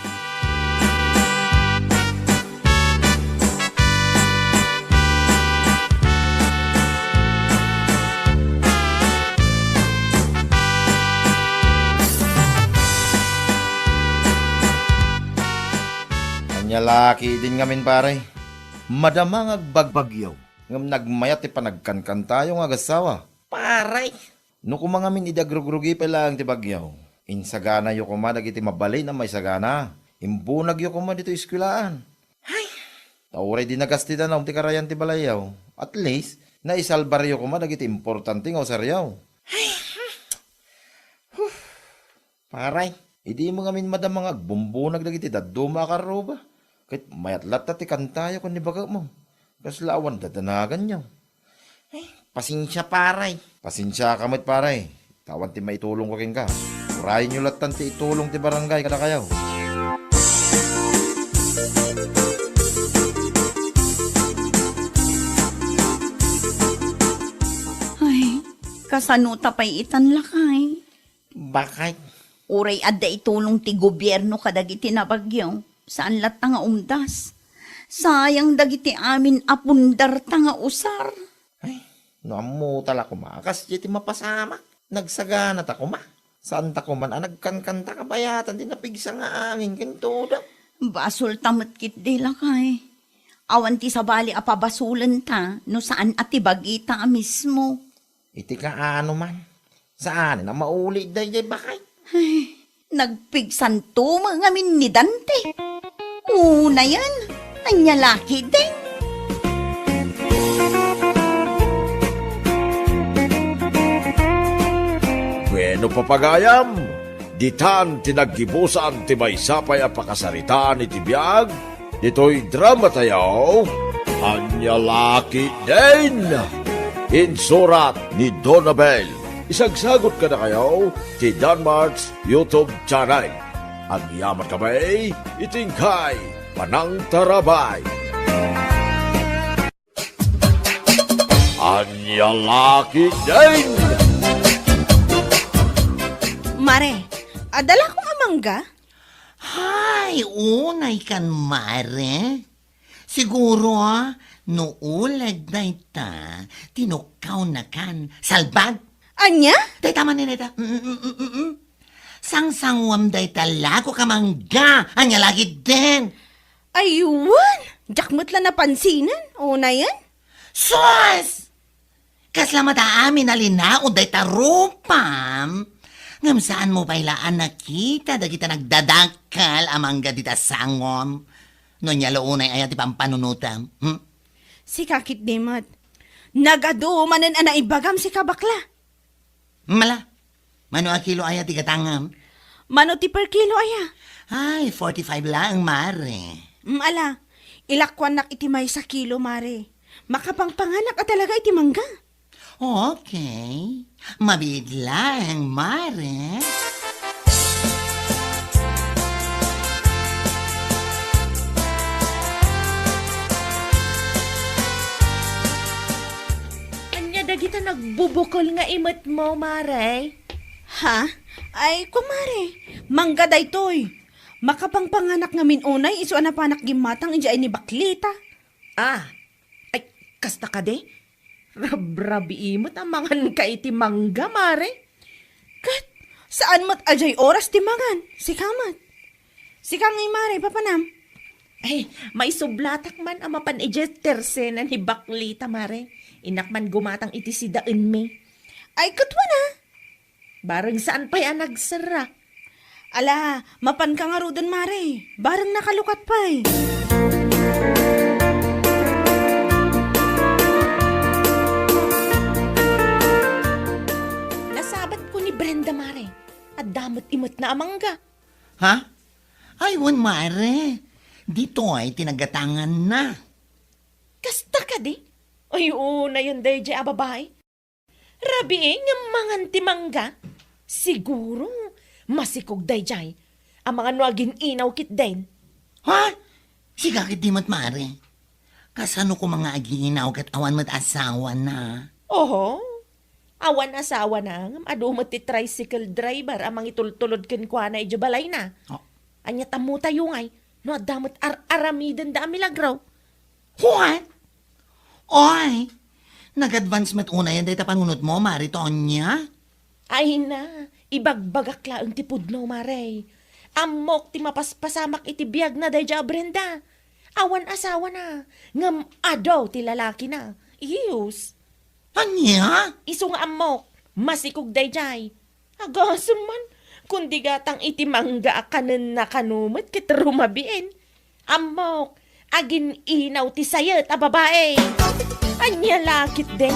Ania la ketdin ngamin, pare? Madama nga agbagbagyo, ngem nagmayat ti panagkankantayo nga agasawa. Pare! No koma ngamin idi agrugrugi pay laeng ti bagyo, insaganayo koma dagiti mabalin a maisagana. Imbunagyo koma ditoy eskuelaan. Ay! Ta uray di nagas ti danum ti karayan ti balayyo, at least, naisalbaryo koma dagiti importante nga usaryo. Ay! Huh! Paray, idi mo ngamin madama nga agbumbunag dagiti dadduma a karruba, ket mayat latta ti kantayo ken ni baketmo. Kasla awan dadanaganyo. Ay, pasensia, paray. Pasensiaka met, paray. Ta awan ti maitulongko kenka. Urayenyo lattan ti itulong ti barangay kadakayo. Ay, kasano ta pay itan, lakay? Bakit? Uray adda itulong ti gobierno kadagiti nabagyo, saan latta nga umdas. Sayang dagiti amin a pundarta nga usar. Ay, no ammota la koma, kas diay ti mapasamak. Nagsagana ta koma. Saan ta koman a nagkankanta kabayatan ti napigsa nga angin ken tudo. Basolta met ketdi, lakay. Awan ti sabali a pabasolenta no saan a ti bagita a mismo. Iti kaano man, saanen a mauli daydiay bakay. Ay, nagpigsanto met ngamin ni Dante. Unayen, ania la ketdin? Bueno, papagayam, ditan ti naggibusan ti maysa pay a pakasaritaan iti biag ditoy dramatayo, Ania la ketdin? Insurat ni Donabel. Isagsagut kadakayo ti Danmart's YouTube channel. Agyamankami iti inkay panangtarabay. Ania la ketdin? Mare, adda la koma mangga? Hay, unay kan, mare. Siguro, ah, no uleg dayta, tinukkawnakan. Salbag? Ania? Dayta man ni dayta. Mm, mm, mm, mm, mm. Sangsanguam dayta lako ka mangga. Ania la ketdin? Ay, wen! Diak met la napansinen. Unayen? Sus! Kasla met amin a linaon dayta rupam. Ngem saanmo pay la a nakita dagita nagdadakkel a mangga dita sangom? No ania la unay aya ti pampanunotam? Hmm? Sika ketdi met. Nagadu manen a naibagam sika, bakla. Mala, mano a kilo aya ti gatangam? Mano ti per kilo aya? Ay, forty-five laeng, mare. Mm, ala, ilakuannak iti maysa kilo, mare. Makapangpanganak a talaga iti mangga. Okay. Mabiit laeng, mare. Ania dagita nagbubukol nga imetmo, mare? Ha? Ay, kumare, mangga daytoy. Makapangpanganak ngamin unay isu a napanak gimmatang idiay ni Baklita. Ah, ay, kasta kadi? Rabrabii met a manganka iti mangga, mare. Ket, saan met a diay oras ti mangan, sika met. Sika ngay, mare, papanam? Ay, maisublatak man a mapan idiay tersena ni Baklita, mare. Innak man gumatang iti sidaenmi. Ay, ket wen a? Bareng saan pay a nagserrak. Ala, mapanka ngaruden, mare. Bareng nakalukat pay. Nasabatko ni Brenda, mare. Adda met imetna a mangga. Ha? Ay, wen, mare. Ditoy ti nagatanganna. Kasta kadi? Ay, unayen daydiay a babai. Rabii ngem mangan ti mangga? Siguro, masikog daydiay. Amangan no agin-inaw ketdin. Ha? Sika ketdi met, mare. Kasano koma nga agin-inaw ket awan met asawana? Oho. Awan asawana, ngem adu met ti tricycle driver a mangitultulod kenkuana idiay balayna. Oh. Ania tammo tayo ngay, no adda met ar-aramidenda a milagro? What? Oy, nag-advance met unayen dayta panunotmo, Mare Tonya? Ay na, ibagbagak laeng ti pudno, Mare. Ammok ti mapaspasamak iti biagna daydiay a Brenda. Awan asawana, ngem adu ti lalakina. Iyus. Ania? Isu nga ammok, masikog daydiay. Agasem man, kundi gatang iti mangga a kanenna kano met ket rumabiin. Ammok, agin-inaw ti sayet a babai. Ania la ketdin?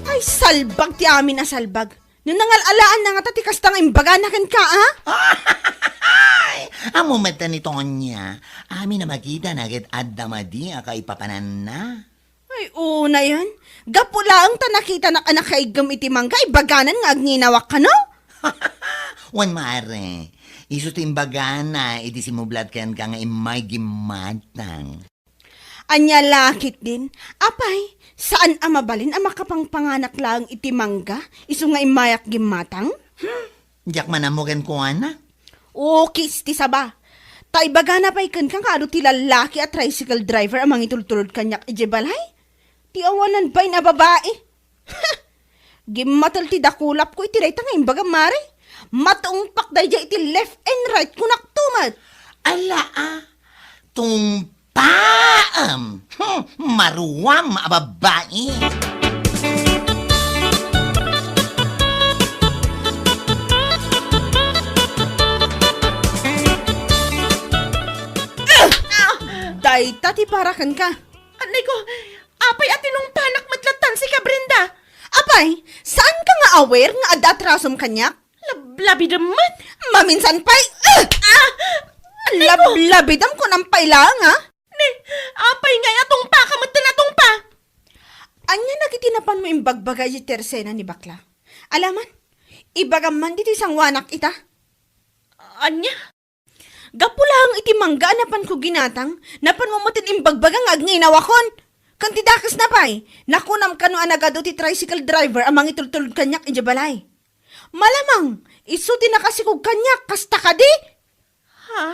Ay, salbag ti amin a salbag. No nangal-alaanna ngata ti kasta nga imbagana kenka, a? Ay, ammo met ni Tonya. Amin a makitana ket adda madi a kaipapananna. Ay, unayen. Gapu laeng ta nakitanak a nakaiggem iti mangga, ibaganan nga agin-inawak kano? Wen, Mare, isu ti imbagana iti simmublat kenka nga immay gimmatang. Ania la ketdin? Apay, saan a mabalin a makapangpanganak laeng iti mangga, isu nga immayak gimmatang? Hmm, diak man ammo kenkuana. Ukis ti saba. Ta ibagana pay kenka nga adu ti lallaki a tricycle driver a mangitultulod kaniak idiay balay? Ti awanan bain a babai. Gimmatel ti dakulapko iti dayta nga imbagam, Mare. Matungpak daydiay iti left and right, kunakto met. Ala, a, tungpaam. Hmm, maruam a babai. Ah! Dayta ti para kenka. Anay ko, apay a tinungpanak met lattan sika, Brenda? Apay, saanka nga aware nga adda atrasom kaniak? Lablabidem met. Maminsan pay. Ah! Ah! Anay ko! Lablabidem kunam pay laeng, a? Ne, apay ngay a tungpaka met ti natungpa? Ania dagiti napanmo imbagbaga iti tersena ni bakla? Alaman, ibagam man ditoy sangoanak ita. Ania? Gapu laeng iti mangga a napanko ginatang, napanmo met imbagbaga nga agin-inawakon. Ken ti dakesna pay, nakunam kano a nagadu ti tricycle driver a mangitultulod kaniak idiay balay. Malamang, isu ti nakasikog kaniak, kasta kadi? Ha?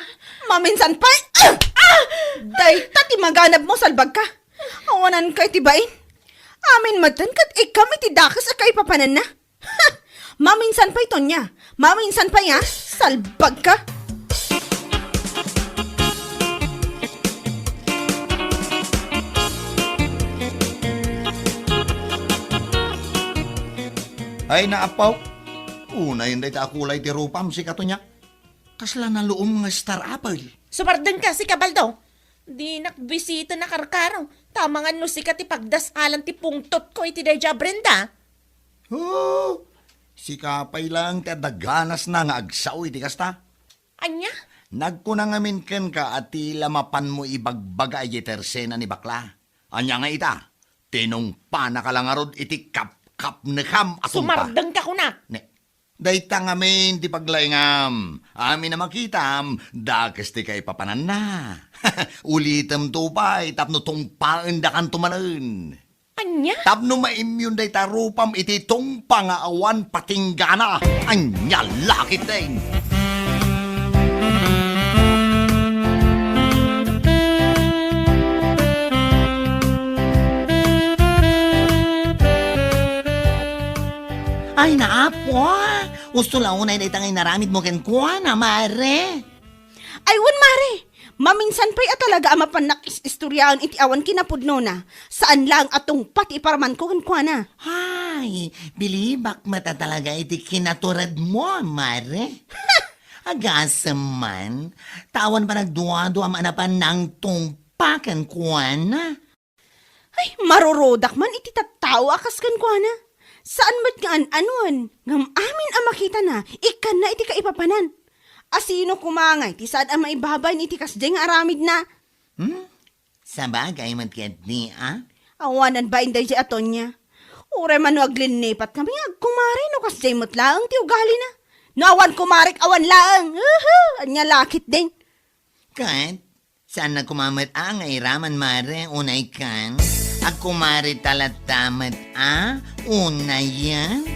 Maminsan pay, ah! Ah! Dayta ti maganabmo, salbagka. Awananka iti bain. Amin metten ket ikkam iti dakes a kaipapananna. Maminsan pay, Tonya. Maminsan pay, a? Salbagka. Ay, naapaw. Unayen dayta a kulay ti rupam, sika, Tonya. Kasla naluom nga Star Apple. Sumardengka, sika, Baldo. Dinak bisita a karkaro. Ta amangan no sika ti pagdasalan ti pungtotko iti daydiay a Brenda. Oh, sika pay laeng ti adda ganasna nga agsao iti kasta. Ania? Nagkuna ngamin kenka a ti la mapanmo ibagbaga idiay tersena ni bakla. Ania nga ita? Tinungpanaka la ngarud iti kapkapnekam a tungpa. Sumardengka kunak. Ne, dayta ngamin ti paglaingam. Amin a makitam, dakes ti kaipapananna. Ulitemto pay tapno tungpaendakanto manen. Ania? Tapno maimyon dayta rupam iti tungpa nga awan patinggana. Ania la ketdin? Ay, naapo, a. Usto la unay dayta nga inaramidmo kenkuana, Mare. Ay, wen, Mare. Maminsan pay a talaga a mapannak is-istoriaen iti awan kinapudnona. Saan laeng a tungpa ti iparamanko kenkuana. Ay, bilibak met a talaga iti kinaturedmo, Mare. Agasem man, ta awan panagduaduam a napan nangtungpa kenkuana. Ay, marurudak man iti tattao a kas kenkuana. Saan met nga an-anuan, ngem amin a makitana, ikkanna iti kaipapanan. Asino koma ngay ti saan a maibabain iti kasdiay nga aramidna? Hmm? Sabagay met ketdi, a? Awanan bain daydiay a Tonia. Uray man no aglinnipat kami nga agkumare no kasdiay met laeng ti ugalina. No awan kumarek, awan laeng. Uhu! Ania la ketdin? Ket, saanna koma met a nga iraman, mare, unay kan? Agkumare talatta met a, unayen?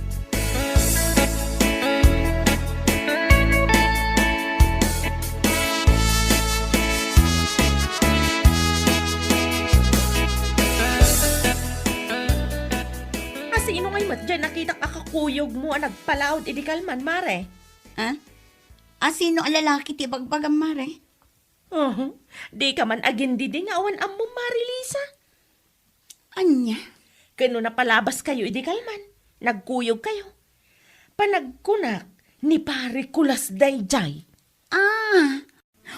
Asino ngay met diay nakitak a kakuyogmo a nagpalaod idi kalman, mare? Ha? Asino a lalaki ti bagbagam, mare? Oho, dika man agindidi nga awan ammom, Mare Lisa. Ania? Ken no napalabaskayo idi kalman, nagkuyogkayo. Panagkunak, ni Pare Kulas daydiay. Ah,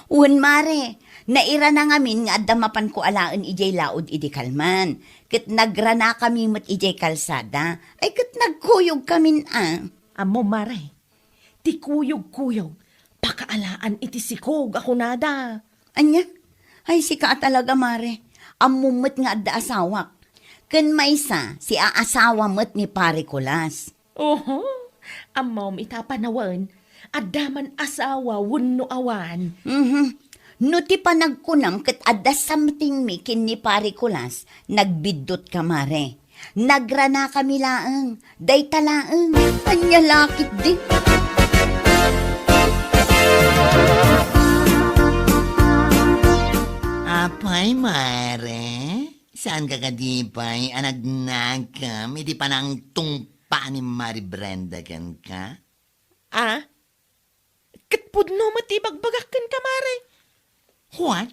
wen, mare, nairana ngamin nga adda mapanko alaen idiay laod idi kalman. Ket nagranakami met idiay kalsada. Ay, ket nagkuyogkamin a. Ammom, mare, ti kuyogkuyog, pakaalaan iti sikog a kunada. Ania? Ay, sika a talaga, mare. Ammom met nga adda asawak. Ken maysa, siaasawa met ni Pare Kulas. Oho, ammom ita a panawen, adda man asawa wenno awan. Mhm. No ti panagkunam ket adda something mi ken ni Pare Kulas, nagbiddutka, mare. Nagranakami laeng, dayta laeng. Ania la ketdi? Apay, mare? Saanka kadi pay a nagnakam iti panangtungpa ni Mare Brenda kenka? Ah? Ket pudno met ti ibagbagak kenka, mare. What?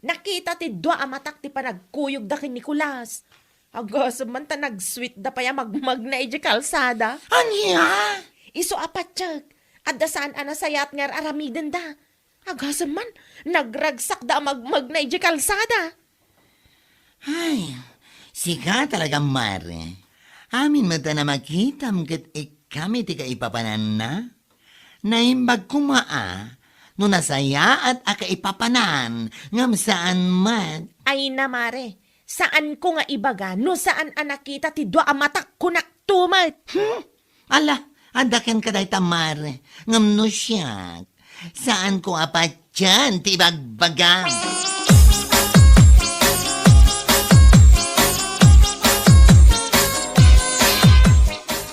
Nakita ti dua a matak ti panagkuyogda ken ni Kulas. Agasem man ta nagsweetda pay a magmagna idiay kalsada. Ania? Isu a patiek, adda saan a nasayaat nga ar-aramidenda. Agasem man, nagragsakda a magmagna idiay kalsada. Ay, sika talaga, mare. Amin met a nakitam ket ikkam iti kaipapananna. Naimbag koma a no nasayaat a kaipapanan ngem saan met. Ay na, mare, saanko nga ibaga no saan a nakita ti dua a matak, kunakto met. Hmm? Ala, adda kenka dayta, mare, ngem no siak, saanko a patien ti ibagbagam.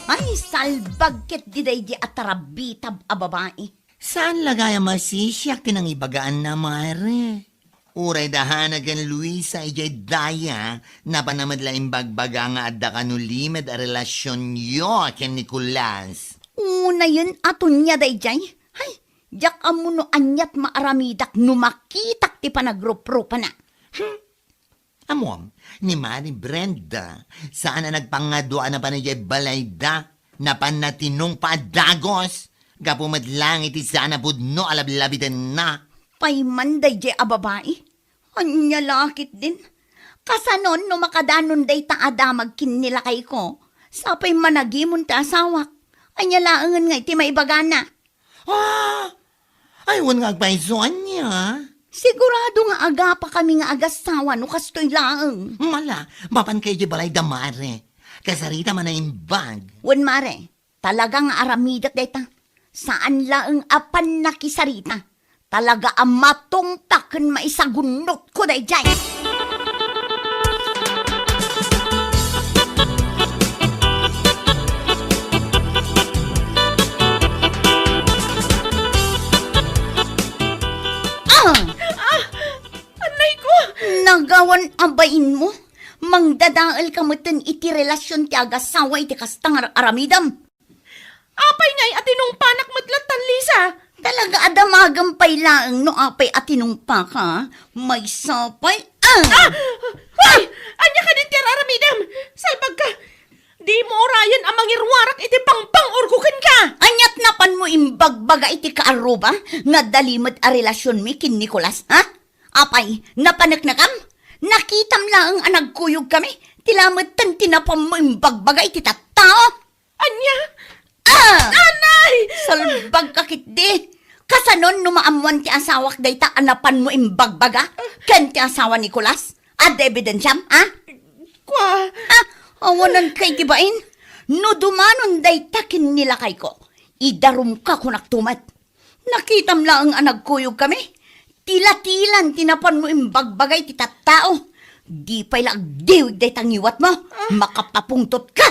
Ay, salbag ketdi daydi a tarabitab a babai. Saan la gayam a sisiak ti nangibagaanna, mare? Uray da Hana ken Luisa idiay daya, napanna met la imbagbaga nga adda kano limed a relasionyo ken ni Kulas. Unayen a Tonia daydiay? Hay, diak ammo no aniat maaramidak no makitak ti panagruprupana. Hmm. Ammom, ni Mare Brenda, saan a nagpangadua a napan idiay balayda, napanna tinungpa a dagus, gapu met laeng iti saan a pudno a lablabitenna. Pay man daydiay a babai? Ania la ketdin? Kasanon no makadanon dayta a damag ken ni lakayko? Sapay managimon ti asawak. Ania laengen nga iti maibagana? Ah! Ay, wen nga agpayso, ania? Sigurado nga agapakami nga agassawa no kastoy laeng. Mala, mapanka idiay balayda, mare. Kasarita man a imbag. Wen, mare, talaga nga aramidak dayta. Saan laeng a pannakisarita. Talaga a matungpa ken maisagunnotko daydiay. Ah! Ah! Annay ko! Nagawan a bainmo? Mangdadaelka metten iti relasion ti agassawa iti kasta nga aramidem. Apay ngay a tinungpanak met lattan, Lisa? Talaga a damagem pay laeng no apay a tinungpaka. Maysa pay, ah! Ah! Hoy! Ania kadin ti ar-aramidem? Salbagka! Dimo urayen a mangiruarak iti pangpang-urgo kenka! Aniat napanmo imbagbaga iti kaarruba nga adda limed a relasionmi ken Nicolas, ha? Apay, napaneknekam? Nakitam laeng a nagkuyogkami, ti lametten ti napanmo imbagbaga iti tattao. Ania? Ah! Nanay! Salbagka ketdi. Kasanon no maammoan ti asawak dayta a napanmo imbagbaga ken ti asawa ni Nicolas? Adda ebidensiam, ha? Kua. Ah, awananka iti bain. No dumanon dayta ken ni lakayko, idarumka kunakto met. Nakitam laeng a nagkuyogkami. Tila-tilan ti napanmo imbagbaga iti tattao. Di pay la agdiwig dayta ngiwatmo. Ah. Makapapungtotka.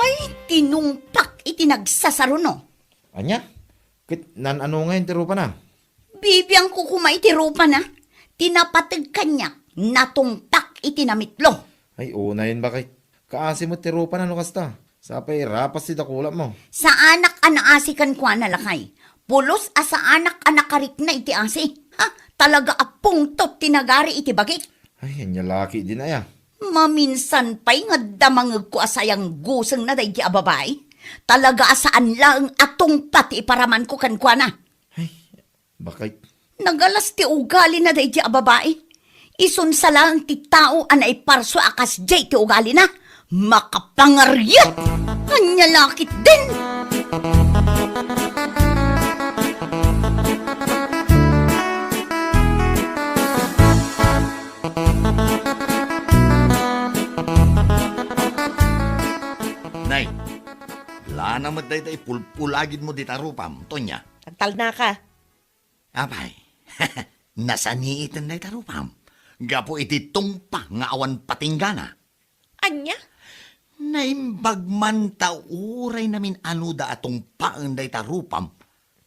Ay, tinungpak iti nagsasaruno. Ania? Ket naan-ano ngayen ti rupana? Bibiangko koma iti rupana. Ti napateg kaniak, natungpak iti namitlo. Ay, unayen, baket. Kaasi met ti rupana no kasta. Sapay rapas ti dakulapmo. Saanak a naasi kenkuana, lakay. Pulos a saanak a nakarikna iti asi. Ha? Talaga a pungtot ti nagari iti bagik. Ay, ania la ketdin aya? Maminsan pay nga adda mangegko a sayanggusengna daydi a babai. Talaga a saan laeng a tungpa ti iparamanko kenkuana. Ay, baket. Nagalas ti ugalina daydi a babai. Isunsa laeng ti tao a naiparsua a kasdiay ti ugalina. Makapangariat! Ania la ketdin? Nay, lana met dayta ipulpulagidmo dita rupam, Tonya. Agtalnaka. Apay, nasaniiten dayta rupam gapu iti tungpa nga awan patinggana. Ania? Naimbag man ta uray namin-anuda a tungpaen dayta rupam,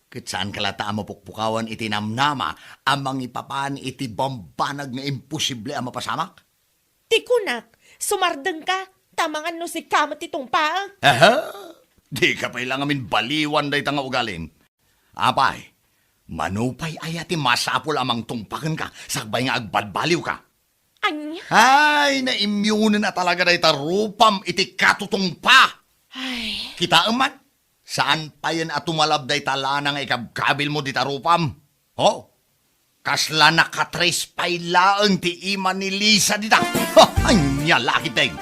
ket saanka latta a mapukpukawan iti namnama a mangipapan iti bambanag nga imposible a mapasamak? Ti kunak, sumardengka, ta mangan no sika met ti tungpaek. Aha! Dika pay la ngamin baliwan dayta nga ugalim. Apay, mano pay aya ti masapul a mangtungpa kenka sakbay nga agbadbaliwka? Ania? Ay, naimyonen a talaga dayta rupam iti katutungpa. Ay. Kitaem man, saan payen a tumalab dayta lana nga ikabkabilmo dita rupam. Ho? Kasla nakatres pay laeng ti ima ni Lisa dita. Ha, ania la ketdin?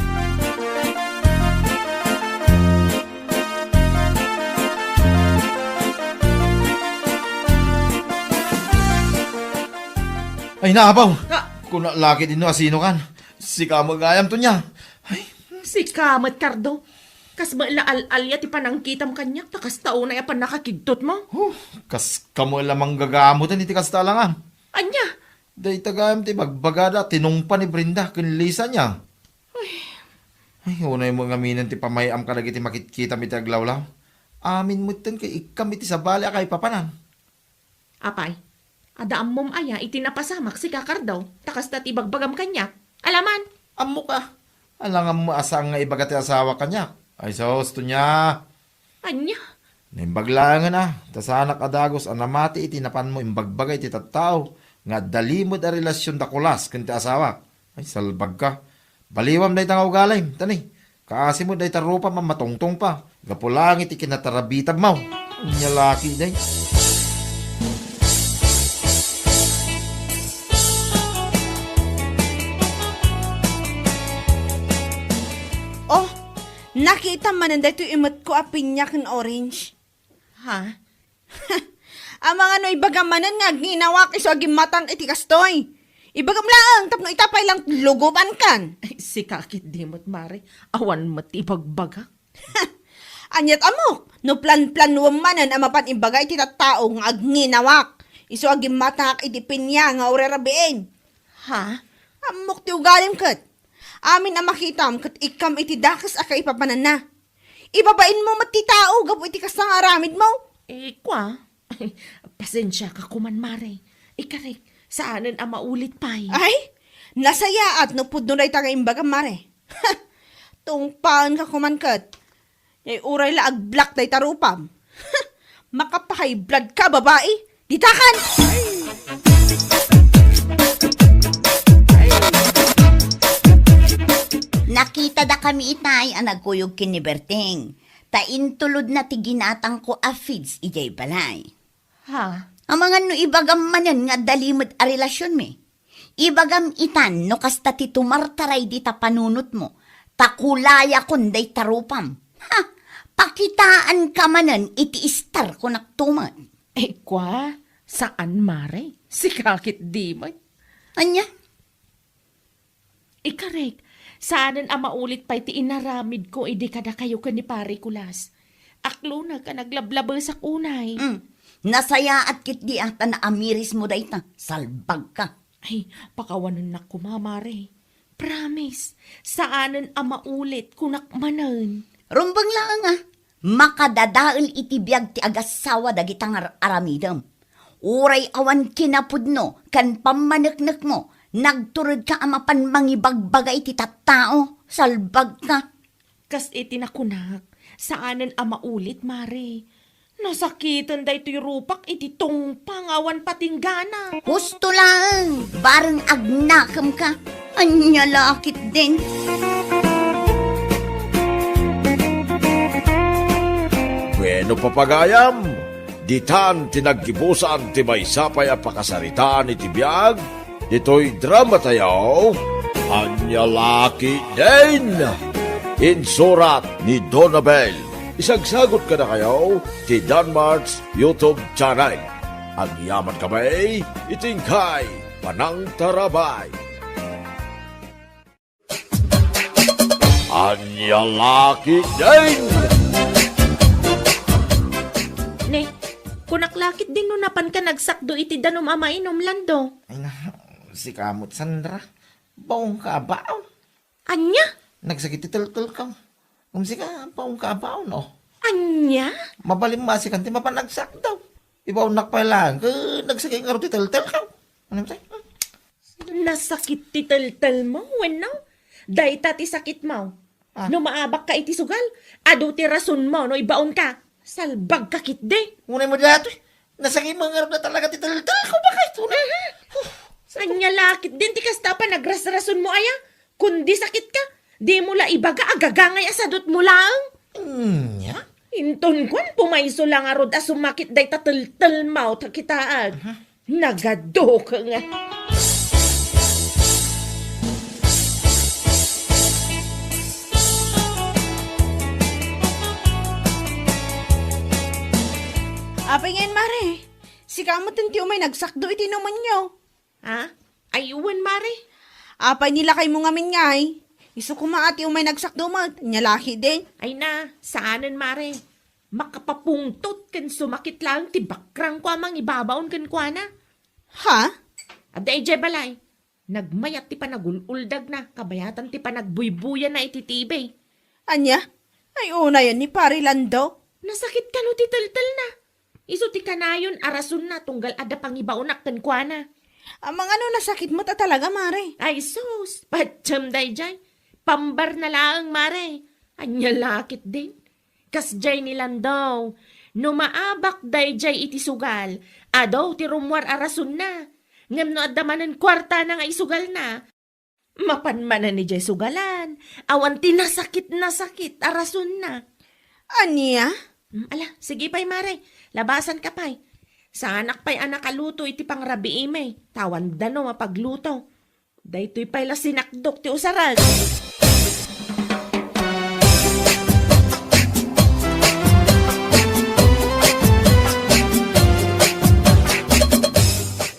Ay, naapaw! Ah! Kuna la ketdin no asinokan. Sika met gayam, Tonya. Ay. Sika met, Cardo. Kas met la al-alia ti panangkitam kaniak, ta kasta unay a pannakakigtotmo. Huh, kas kamo la manggagamoten iti kasta a langam. Ania? Dayta gayam ti bagbagada, tinungpa ni Brenda ken Lisa nia. Ay. Ay, unay mo ngaminen ti pamay-am kadagiti makitkitam iti aglawlaw. Amin metten ket ikkam iti sabali a kaipapanan. Apay, adda ammom aya iti napasamak sika, Cardo, ta kasta ti ibagbagam kaniak? Alaman! Ammok a, alangammo a saan nga ibaga ti asawa kaniak. Ay sus, Tonya! Ania? Naimbag laengen a, ta saanak a dagus a namati iti napanmo imbagbaga iti tattao nga adda limed a relasion da Kulas ken ti asawak. Ay, salbagka. Baliwam dayta nga ugalim, tani. Kaasi met dayta rupam a matungtungpa. Gapu laeng iti kinatarabitabmo. Ania la ketdin? Oh, nakitam manen daytoy imetko a pinya ken orange. Ha? Amangan no ibagam manen nga agninawak isu a gimmatangak iti kastoy. Ibagam laeng tapno ita pay lang lugubankan. Ay, sika ketdi met, Mare. Awan met ti ibagbagak. Aniat ammok, no planplanuem manen a mapan ibaga iti tattao nga agninawak isu a gimmatangak iti pinya nga urerabien. Ha? Ammok ti ugalim ket. Amin a makitam ket ikkam iti dakes a kaipapananna. Ibabainmo met ti tao gapu iti kasta nga aramidmo. Eh, kua? Pasensiaka koman, Mare. Ikarik, saanen a maulit pay. Ay, nasayaat no pudno dayta nga imbagam, Mare. Tungpaenka koman ket. Ay, uray la agblock dayta rupam. Makapa-high blood ka, babai! Ditakan! Nakitadakami itay a nagkuyog ken ni Berting, ta intulodna ti ginatangko a feeds idiay balay. Ha? Amangan no ibagam manen nga adda limed a relasionmi. Ibagam itan no kasta ti tumartaray dita panunotmo, ta kulayakon dayta rupam. Ha! Pakitaanka manen iti istarko naktumet. Eh, kwa, saan, mare? Sika ketdi met. Ania? Ikarek, saanen a maulit pay ti inaramidko idi kadakayo ken ni Pare Kulas. Aklonek a naglablabesak unay. Mm. Nasayaat ketdi a ta naamirismo dayta. Salbagka. Ay, pakawanennak koma, mare. Promise, saanen a maulit, kunak manen. Rumbeng laeng a, makadadael iti biag ti agassawa dagita nga ar-aramidem. Uray awan kinapudno ken pammaneknekmo, nagturedka a mapan mangibagbaga iti tattao, salbagka. Kas iti nakunak, saanen a maulit, mare. Nasakiten daytoy rupak iti tungpang awan patinggana. Husto laeng, bareng agnakemka. Ania la ketdin? Bueno, papagayam, ditan ti naggibusan ti maysa pay a pakasaritaan iti biag ditoy dramatayo, Ania la ketdin? Insurat ni Donabel. Isagsagot kadakayo ti Danmart's YouTube channel. Agyamankami iti inkay panangtarabay. Ania la ketdin? Ne, kunak la ketdin no napanka nagsakdo iti danum a mainum, Lando. Ay na, sika met, Sandra. Baonka a baon. Ania? Nagsakit ti teltelko. Ngem sika, baonka a baon, oh. Ania? Mabalin masikan ti mapan nagsakdo. Ibaonnak pay laeng, ket nagsakit ngarud ti teltelko. Ano, tay? Nasakit ti teltelmo, wenno? Dayta ti sakitmo. Ah. No maabakka iti sugal, adu ti rasonmo no ibaonka. Salbagka ketdi. Unay mo daytoy. Nasakit mo ngarud na talaga ti teltelko, bakit? Unay. Mhm. Huh. Ania la ketdin ti kasta a panagrasrasonmo aya? Kundi sakitka, dimo la ibaga a gagangay a sadutmo laeng. Ania? Inton kuan, pumayso la ngarud a sumakit dayta teltelmo ta kitaek. Mhm. Nagaduka nga. Apay ngayen, mare? Sika met ti umay nagsakdo iti inumenyo. Ha? Ay, wen, mare. Apay ni lakaymo ngamin ngay? Isu koma a ti umay nagsakdo met, nia la ketdin? Ay na, saanen, mare. Makapapungtot ken sumakit laeng ti bakrangko a mangibabaon kenkuana. Ha? Adda idiay balay. Nagmayat ti panagul-uldagna, kabayatan ti panagbuybuyana iti T V. Ania? Ay, unayen ni Pare Lando? Nasakit kano ti teltelna? Isu ti kanayon a rasonna tunggal adda pangibaonak kenkuana. Amangan no nasakit met a talaga, mare? Ay, sus! Patiem daydiay. Pambarna laeng, mare. Ania la ketdin? Kasdiay ni Lando, no maabak daydiay iti sugal, adu ti rummuar a rasonna. Ngem no adda manen kuartana nga isugalna, mapan manen idiay sugalan, awan ti nasakit-nasakit a rasonna. Ania? Mm, ala, sige pay, mare. Labasanka pay. Saanak pay a nakaluto iti pangrabiimi, ta awan danum a pagluto. Daytoy pay la sinakdok ti usarag.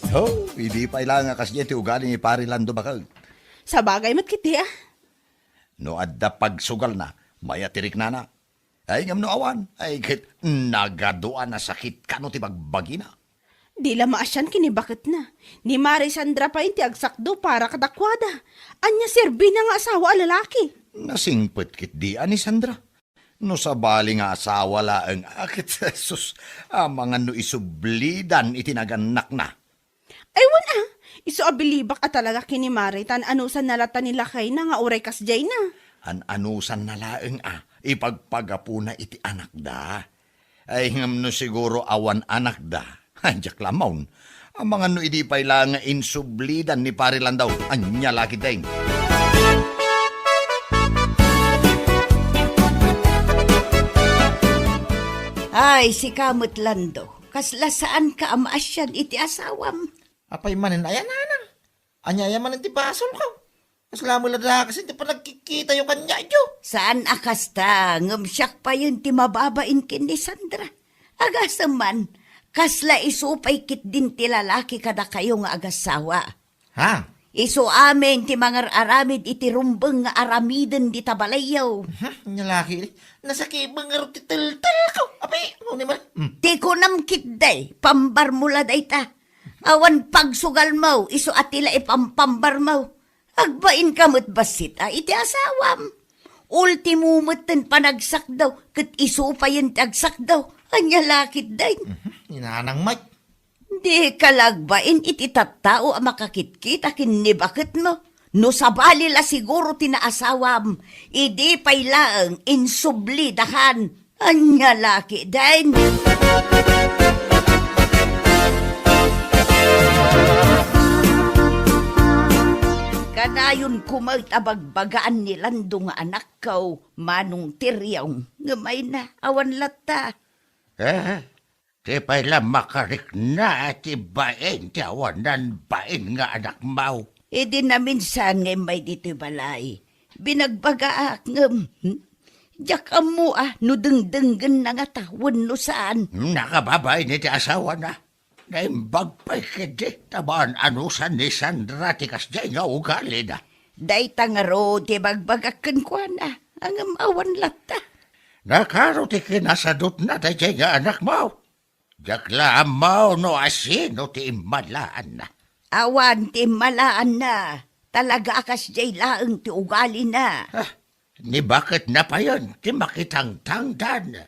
Oh, idi pay la nga kasdiay ti ugali ni Pare Lando, baket. Sabagay met ketdi, a. No adda pagsugalna, mayat ti riknana. Ay, ngem no awan, ay, ket nagadua a nasakit kano ti bagbagina. Di la maasian ken ni baketna. Ni Mare Sandra pay ti agsakdo para kadakuada. Ania serbina nga asawa a lalaki? Nasingpet ketdi a ni Sandra. No sabali nga asawa laeng a ket, sus, amangan no isublidan iti nagannakna. Ay, wen a, isu a bilibak a talaga ken ni Mare, ta an-anusanna latta ni lakayna nga uray kasdiayna. An-anusanna laeng a, ipagpagapuna iti anakda. Ay, ngem no siguro awan anakda. Ay, diak la ammo. Amangan no idi pay la nga insublidan ni Pare Landau. Ania la ketdin. Ay, sika met, Lando. Kasla saanka a maasian iti asawam. Apay manen aya, nanang? Ania aya manen ti basolko? Kasla met la dakes ti panagkitkitayo kaniayo. Saan a kasta, ngem siak payen ti mababain ken ni Sandra. Agasem man, kasla isu pay ketdin ti lalaki kadakayo nga agassawa. Ha? Isu amin ti mangar-aramid iti rumbeng nga aramiden dita balayyo. Hmm, nia la ketdi. Nasakit ngarud ti teltelko. Apay, ano ni man? Hmm. Ti kunam ketdi, pambar mo la dayta. Awan pagsugal mo, isu a ti la ipampambar mo. Agbainka met bassit a iti asawam. Ultimo metten panagsakdaw, ket isu payen ti agsakdaw. Ania la ketdin? Mhm. Ni nanang met. Dika la agbain iti tattao a makakitkita ken ni baketmo. No sabali la siguro ti naasawam, idi pay laeng insublidakan. Ania la ketdin? Kanayon koma met a bagbagaan ni Lando nga anakko, Manong Tiriong, ngem ay na, awan latta. Eh, ti pay la makarikna ti bain ti awanan bain nga anakmo. Idi naminsan nga immay ditoy balay, binagbagaak ngem, hmm, diak ammo a no dengdenggenna ngata wenno saan. Nakababain iti asawana. Naimbag pay ketdi ta maan-anusan ni Sandra ti kasdiay nga ugalina. Dayta ngarud ti bagbagak kenkuana, ngem awan latta. Nakaro ti kinasadutna daydiay nga anakmo. Diak la ammo no asino ti immalaanna. Awan ti immalaanna. Talaga a kasdiay laeng ti ugalina. Ah, ni baketna payen ti makitangtangdan.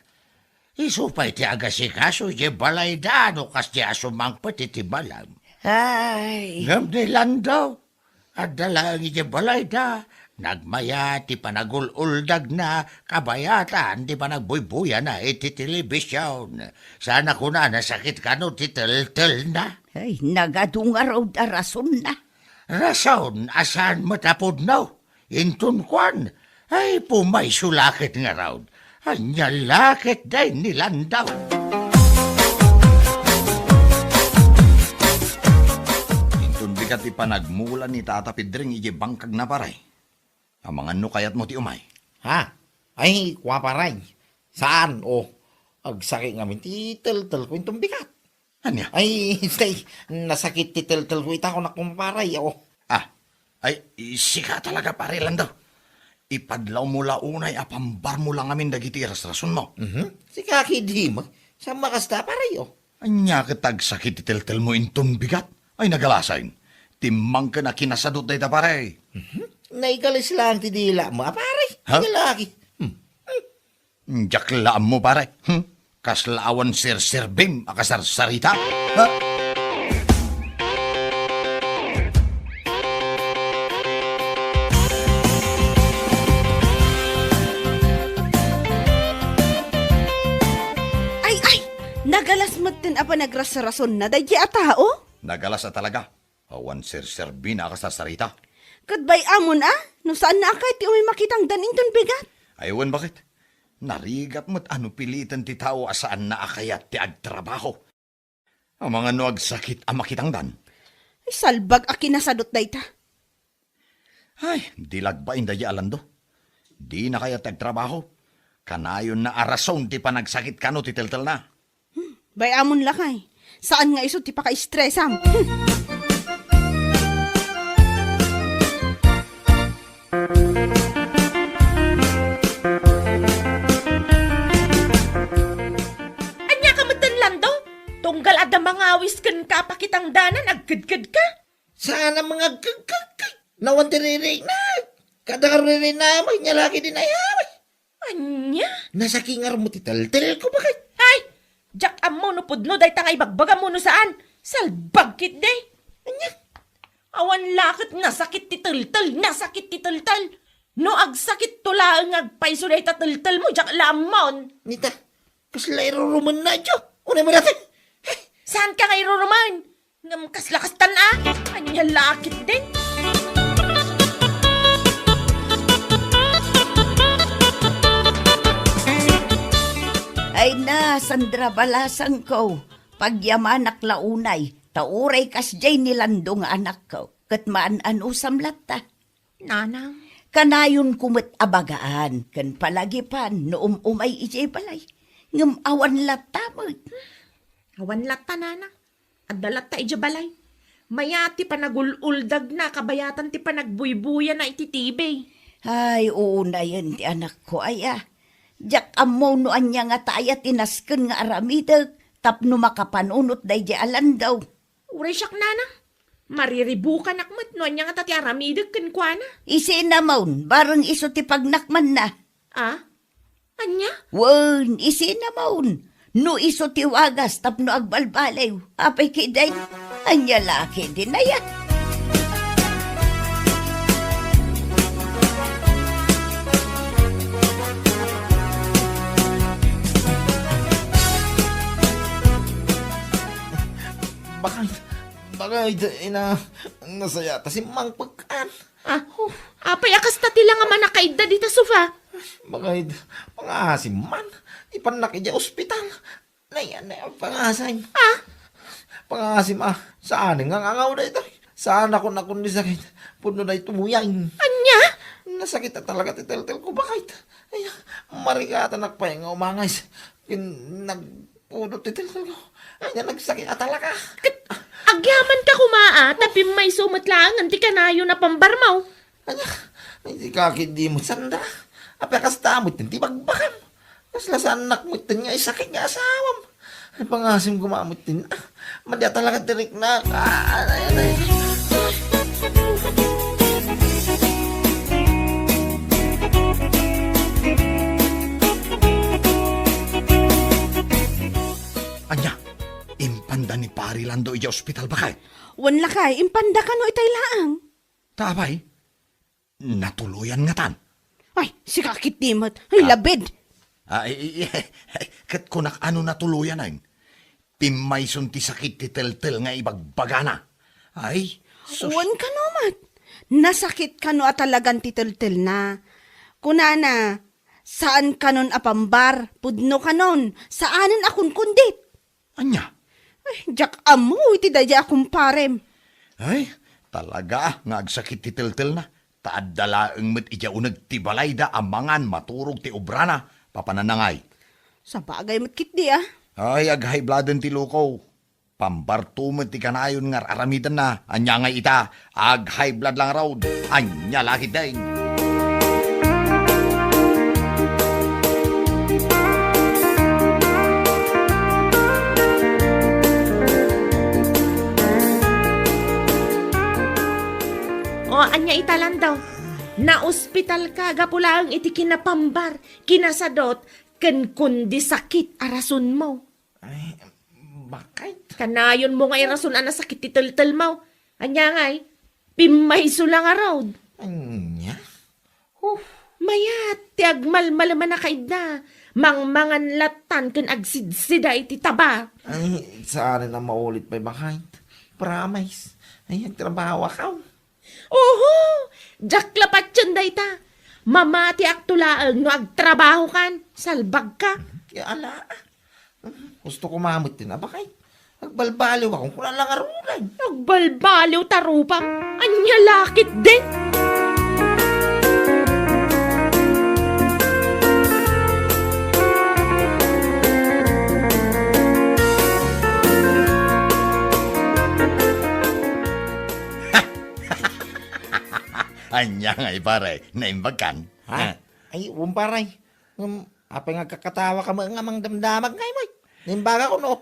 Isu pay ti agasikaso iti balayda no kasdiay a sumangpet iti malam. Ay. Ngem ni Lando, adda laeng iti balayda, nagmayat ti panagul-uldagna, kabayatan ti panagbuybuyana iti telebision. Saan a kunana sakit kano ti teltelna. Ay, nagadu ngarud a rasonna. Rason a saan met a pudno. Inton kuan, ay, pumayso la ket ngarud. Ania la ketdin ni Lando. Inton bigat ti panagmula ni Tata Pedring iti bangkagna, pare. Amangan no kayatmo ti umay. Ha? Ay, kua, pare. Saan, o. Agsakit ngamin ti teltelko inton bigat. Ania? Ay, tay, nasakit ti teltelko ita, kunak, kumpare, o. Ah, ay, sika talaga, pare Lando. Ipadlawmo la unay a pambarmo la ngamin dagiti rasrasonmo. Mhm. Sika ketdi met. Saan a kasta, pare, o. Ania ket agsakit ti teltelmo inton bigat? Ay, nagalasain. Timmangken a kinasadut dayta, pare. Mhm. Naikalis laeng ti dilamo, a, pare. Ha? Ania la ketdi. Hmm. Hmm. Diak la ammo, pare. Hmm? Kasla awan serserbim a kasarsarita? Ha? Ay, ay! Nagalas metten a panagrasrasonna daydiay a tao? Nagalas a talaga. Awan serserbina a kasarsarita. Ket bay-amon a, no saanna a kayat ti umay makitangdan inton bigat. Ay, wen, baket? Narigat met a no piliten ti tao a saanna a kayat ti agtrabaho. Amangan no agsakit a makitangdan. Ay, salbag a kinasadut dayta. Ay, di la agbain daydiay a Lando. Dina kayat ti agtrabaho. Kanayonna a rason ti panagsakit kano ti teltelna. Hmm, bay-amon lakay. Saan nga isu ti pakaistresam. Hmm. Ania ka metten, Lando? Tunggal adda mangawis kenka a pakitangdanan, agkedkedka? Saan a mangagkagkagkag. Nawan ti ririkna. Kada ririkna, may nia la ketdin ay. Ania? Nasakit ngarud ti teltelko, baket. Ay! Diak ammo no pudno dayta nga ibagbagam wenno saan. Salbag ketdi. Ania? Awan la ket nasakit ti teltel, nasakit ti teltel. No agsakitto laeng nga agpayso dayta teltelmo, diak la ammon. Nita, Kasla irurumenna, Jo? Unay mo dati? Saanka nga irurumen? Ngem kasla kastan a? Ania la ketdin? Ay na, Sandra balasangko, pagyamanak la unay, ta uray kasdiay ni Lando nga anakko, ket maan-anusam latta. Nanang. Kanayonko met a bagaan ken palagipan no um-umay idiay balay. Ngem awan latta met. Awan latta, nanang. Adda latta idiay balay. Mayat ti panagul-uldagna kabayatan ti panagbuybuyana iti T V. Ay, uunayen ti anakko aya. Diak ammo no ania ngata aya ti nasken nga aramidek tapno makapanunot daydiay a Lando. Uray siak, nanang. Mariribukanak met no ania ngata ti aramidek kenkuana. Isina mon, bareng isu ti pagnakmanna. Ah? Ania? Wen, isina mon. No isu ti wagas tapno agbalbaliw. Apay ketdin? Ania la ketdin aya? Bakay, Bakay, ina, nasaya ta simmangpekkan. Ah, apay a kasta ti la nga manakaidda dita sofa? Bakay, pangasim man. Ipannak idiay ospital. Nay, nay, pangasim. Ah? Pangasim, ah. Saan nga ngangaw daytoy? Saan ako nakon di sakit? Pudno daytoy muyang. Ania? Nasakit a talaga ti teltel ko, bakay. Ay, marigatanak pay nga umangay. Kin-, nag-, Pudot ti teltelko. Ania, nagsakit a talaga. Ket agyamanka koma a, ta pimmayso met laengen ti kanayon a pambarmo. Ania, ay, di ka ketdi met, Sandra. Apay a kasta met ti bagbagam? Kasla saannak met nga isakit nga asawam. Ay, pangasim koma met, ah, madi a talaga ti riknak. Ah, ay, ay, ay. Ania, impanda ni Pari Lando idiay ospital, bakay? Wen lakay, impanda kano itay laeng. Ta apay, natuloyan ngatan? Ay, sika ketdi met. Ay, ah, labid. Ah, i-, i-, ket kunak a no natuloyan, ay. Pimmayson ti sakit ti teltel nga ibagbagana. Ay, sus. Wen kano met. Nasakit kano a talagan ti teltelna. Kunana, saan kanon a pambar, pudno kanon, saanen a kunkundit. Ania? Ay, diak ammo iti daydiay a kumparem. Ay, talaga nga agsakit ti teltelna. Ta adda laeng met idiay uneg ti balayda a mangan maturog ti obrana, papananangay. Sabagay met ketdi, ah. Ay, ag-high blooden ti loko. Pambarto met ti kanayon nga ar-aramidenna. Ania ngay ita, ag-high blood lang raud. Ania la ketdin? O, ania ita, Lando? Naospitalka gapu laeng iti kinapambar, kinasadot, ken kundi sakit a rasonmo. Ay, bakit? Kanayonmo nga irason a nasakit ti teltelmo. Ania ngay? Pimmayso la ngarud. Ania? Huh. Mayat ti agmalmaleman a kaidda. Mangmangan lattan ken agsidsida iti taba. Ay, saanen a maulit pay, bakit? Promise. Ay, agtrabaho ako. Oho! Diak la patien dayta. Mamatiakto laeng no agtrabahokan. Salbagka. Kaya ala. Gusto ko mamet din, abakay. Agbalbaliw ako, kuna lang aruray. Agbalbaliw ta rupam. Ania la ketdin? Ania ngay, pare? Naimbagkan? Ha? Ah. Ay, wen, pare. Ngem, apay nga agkakatawa ka met nga mangdamdamag ngay, moy? Naimbagak, no?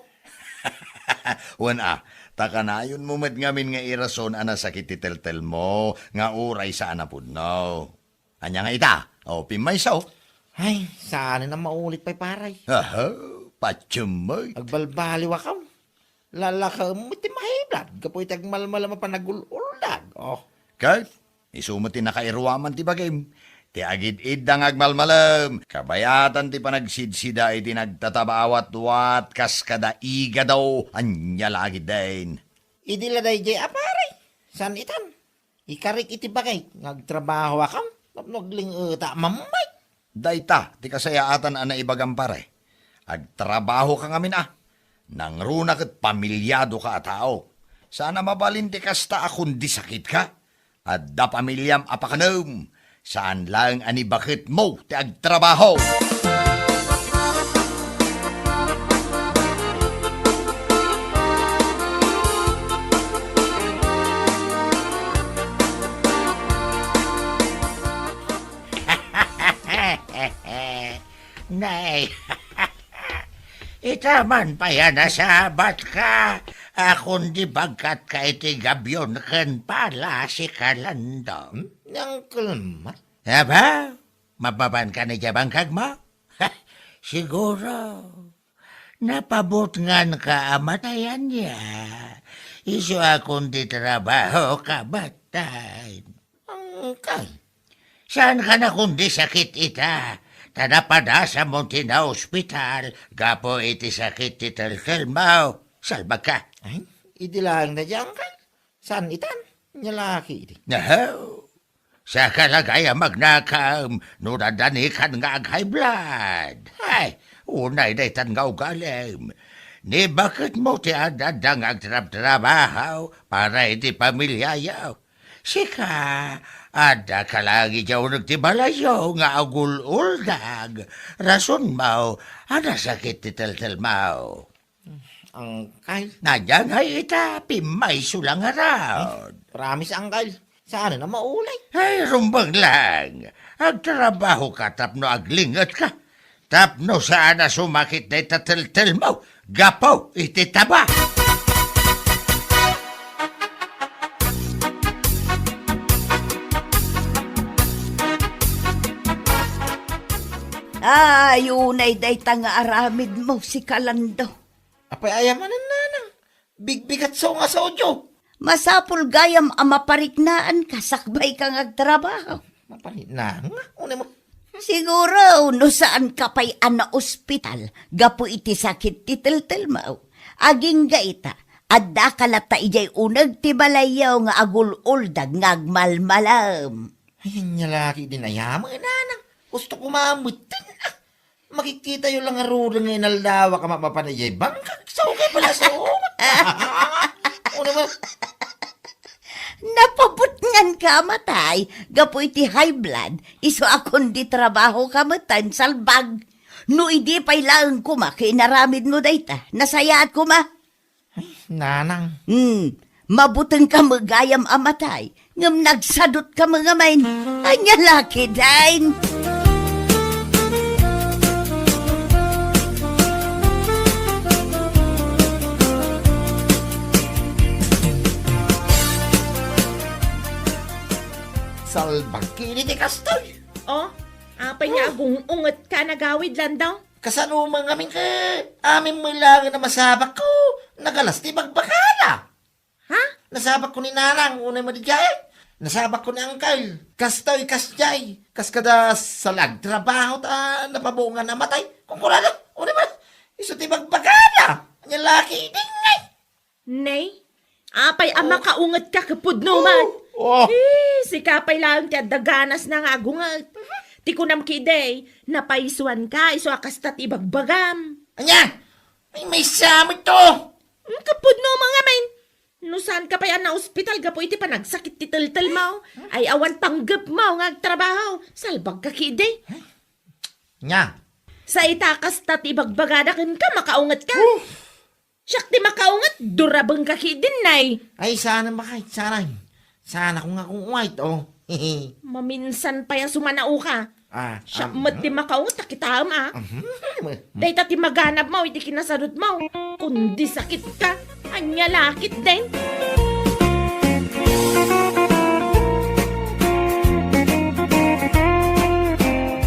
Wen a, ta kanayonmo met ngamin nga irason a nasakit ti teltelmo, nga uray saan a pudno. Ania nga ita? O, pimmayso. Ay, saanen a maulit pay, pare. Aha, patiem met. Agbalbaliw ako. Lalakaem met ti mahiblad gapu iti agmalmalem a panagul-uldag. Oh. Ket isu met ti nakairuaman ti bagim. Ti agid-idda nga agmalmalem, kabayatan ti panagsidsida iti nagtatabawatwat kas kada igado, ania la agidden. Idi la daydiay a pare, saan itan? Ikarik iti bagik nga agtrabahoakam tapno agling-eta a mammay. Dayta ti kasayaatan a naibagam, pare. Agtrabahoka ngamin a. Nangruna ket pamiliadoka a tao. Saan a mabalin ti kasta a kundi sakitka. Adda pamiliam a pakanem. Saan laeng a ni baketmo ti agtrabaho. Nay, ita man pay a nasabatka, a kundi bagkatka iti gabion ken pala si Kalando. Hmm? Uncle Mat? Aba, mapapanka ni idiay bangkagmo? Siguro, napabutnganka a matay ania. Isu a kundi trabahoka, matay. Uncle. Saanka a kundi sakit ita, ta napadasam ti naospital gapu iti sakit ti teltelmo. Salbagka. Ay, idi laeng daydiay, Uncle. Saan itan? Ania la ketdi. Nahaw. Saka la gayam agnakam no nadanikan nga ag-high blood. Ay, unay daytan nga ugalim. Ni baketmo ti adda nga agtrabtrabaho para iti pamiliayo. Sika, addaka laeng idiay uneg ti balayyo nga agul-uldag. Rasonmo a nasakit ti teltelmo. Uncle. Nadyan hay ita, pimmayso la ngarud. Promise, Uncle. Saan a maulay? Ay, rumbeng lang. Agtrabahoka tapno aglingetka. Tapno saan a sumakit dayta teltelmo gapu iti taba. Ay, unay dayta nga aramidmo, si Kalando. Apay aya manen, nanang? Bigbigatso nga saodio. Masapul gayam a mapariknaanka sakbayka nga agtrabaho. Mapariknaan nga? Unay mo? Siguro, no saanka pay a naospital gapu iti sakit ti teltelmo. Agingga ita, addaka latta idiay uneg ti balayyo nga agul-uldag nga agmalmalem. Ay, ania la ketdin aya met, nanang. Gusto ko mamutin. Ah, makikitayo la ngaruden nga inaldawak a mapapan idiay bangkag. Sao kay pala sao? Unay mo? Napabutnganka a matay gapu iti high blood, isu a kundi trabahoka met ta insalbag. No idi pay laeng koma ket inaramidmo dayta, nasayaat koma. Ay, nanang. Hmm, mabutengka met gayam a matay, ngem nagsadutka met ngamin. Ania la ketdin? Salbag ketdi ti kastoy. Oh, apay nga agung-ungetka, nagawid, Lando? Kasano man ngamin ket amin met laengen a masabakko, nagalas ti bagbagana. Ha? Nasabakko ni nanang, unay met idiay. Nasabakko ni uncle. Kastoy, kasdiay. Kas kada sa la agtrabaho ta napabungan a matay. Kunkunada, unay met. Isu ti bagbagana. Ania la ketdin ngay. Nay, apay a makaungetka ket pudno met. Oh. Eh, sika pay laeng ti adda ganasna nga agunget. Ti kunam ketdi, napaysuanka, isu a kasta ti ibagbagam. Ania? Ay, maysa met to. Hmm, ket pudno met ngamin. No saanka pay a naospital gapu iti panagsakit ti teltelmo, ay awan panggepmo nga agtrabaho, salbagka ketdi. Ania? Sa ita kasta ti ibagbagada kenka, makaungetka. Oh. Siak ti makaunget, durabengka ketdin, nay. Ay, saan a makait, saan a. Saan a kung nga kung uwait, oh. Maminsan pay a sumanaoka. Ah, siak met ti makaunget a kitaem, ah. Mhm. Dayta ti maganabmo iti kinasadutmo. Kundi sakitka, ania la ketdin?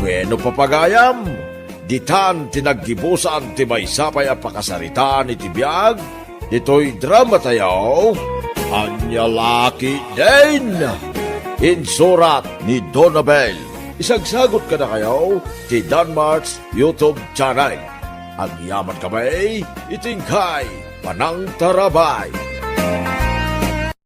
Bueno, papagayam, ditan ti naggibusan ti maysa pay a pakasaritaan iti biag ditoy dramatayo, Ania la ketdin? Insurat ni Donabel Isagsagot kadakayo ti Danmart's YouTube channel. Agyaman kami iti inkay panangtarabay.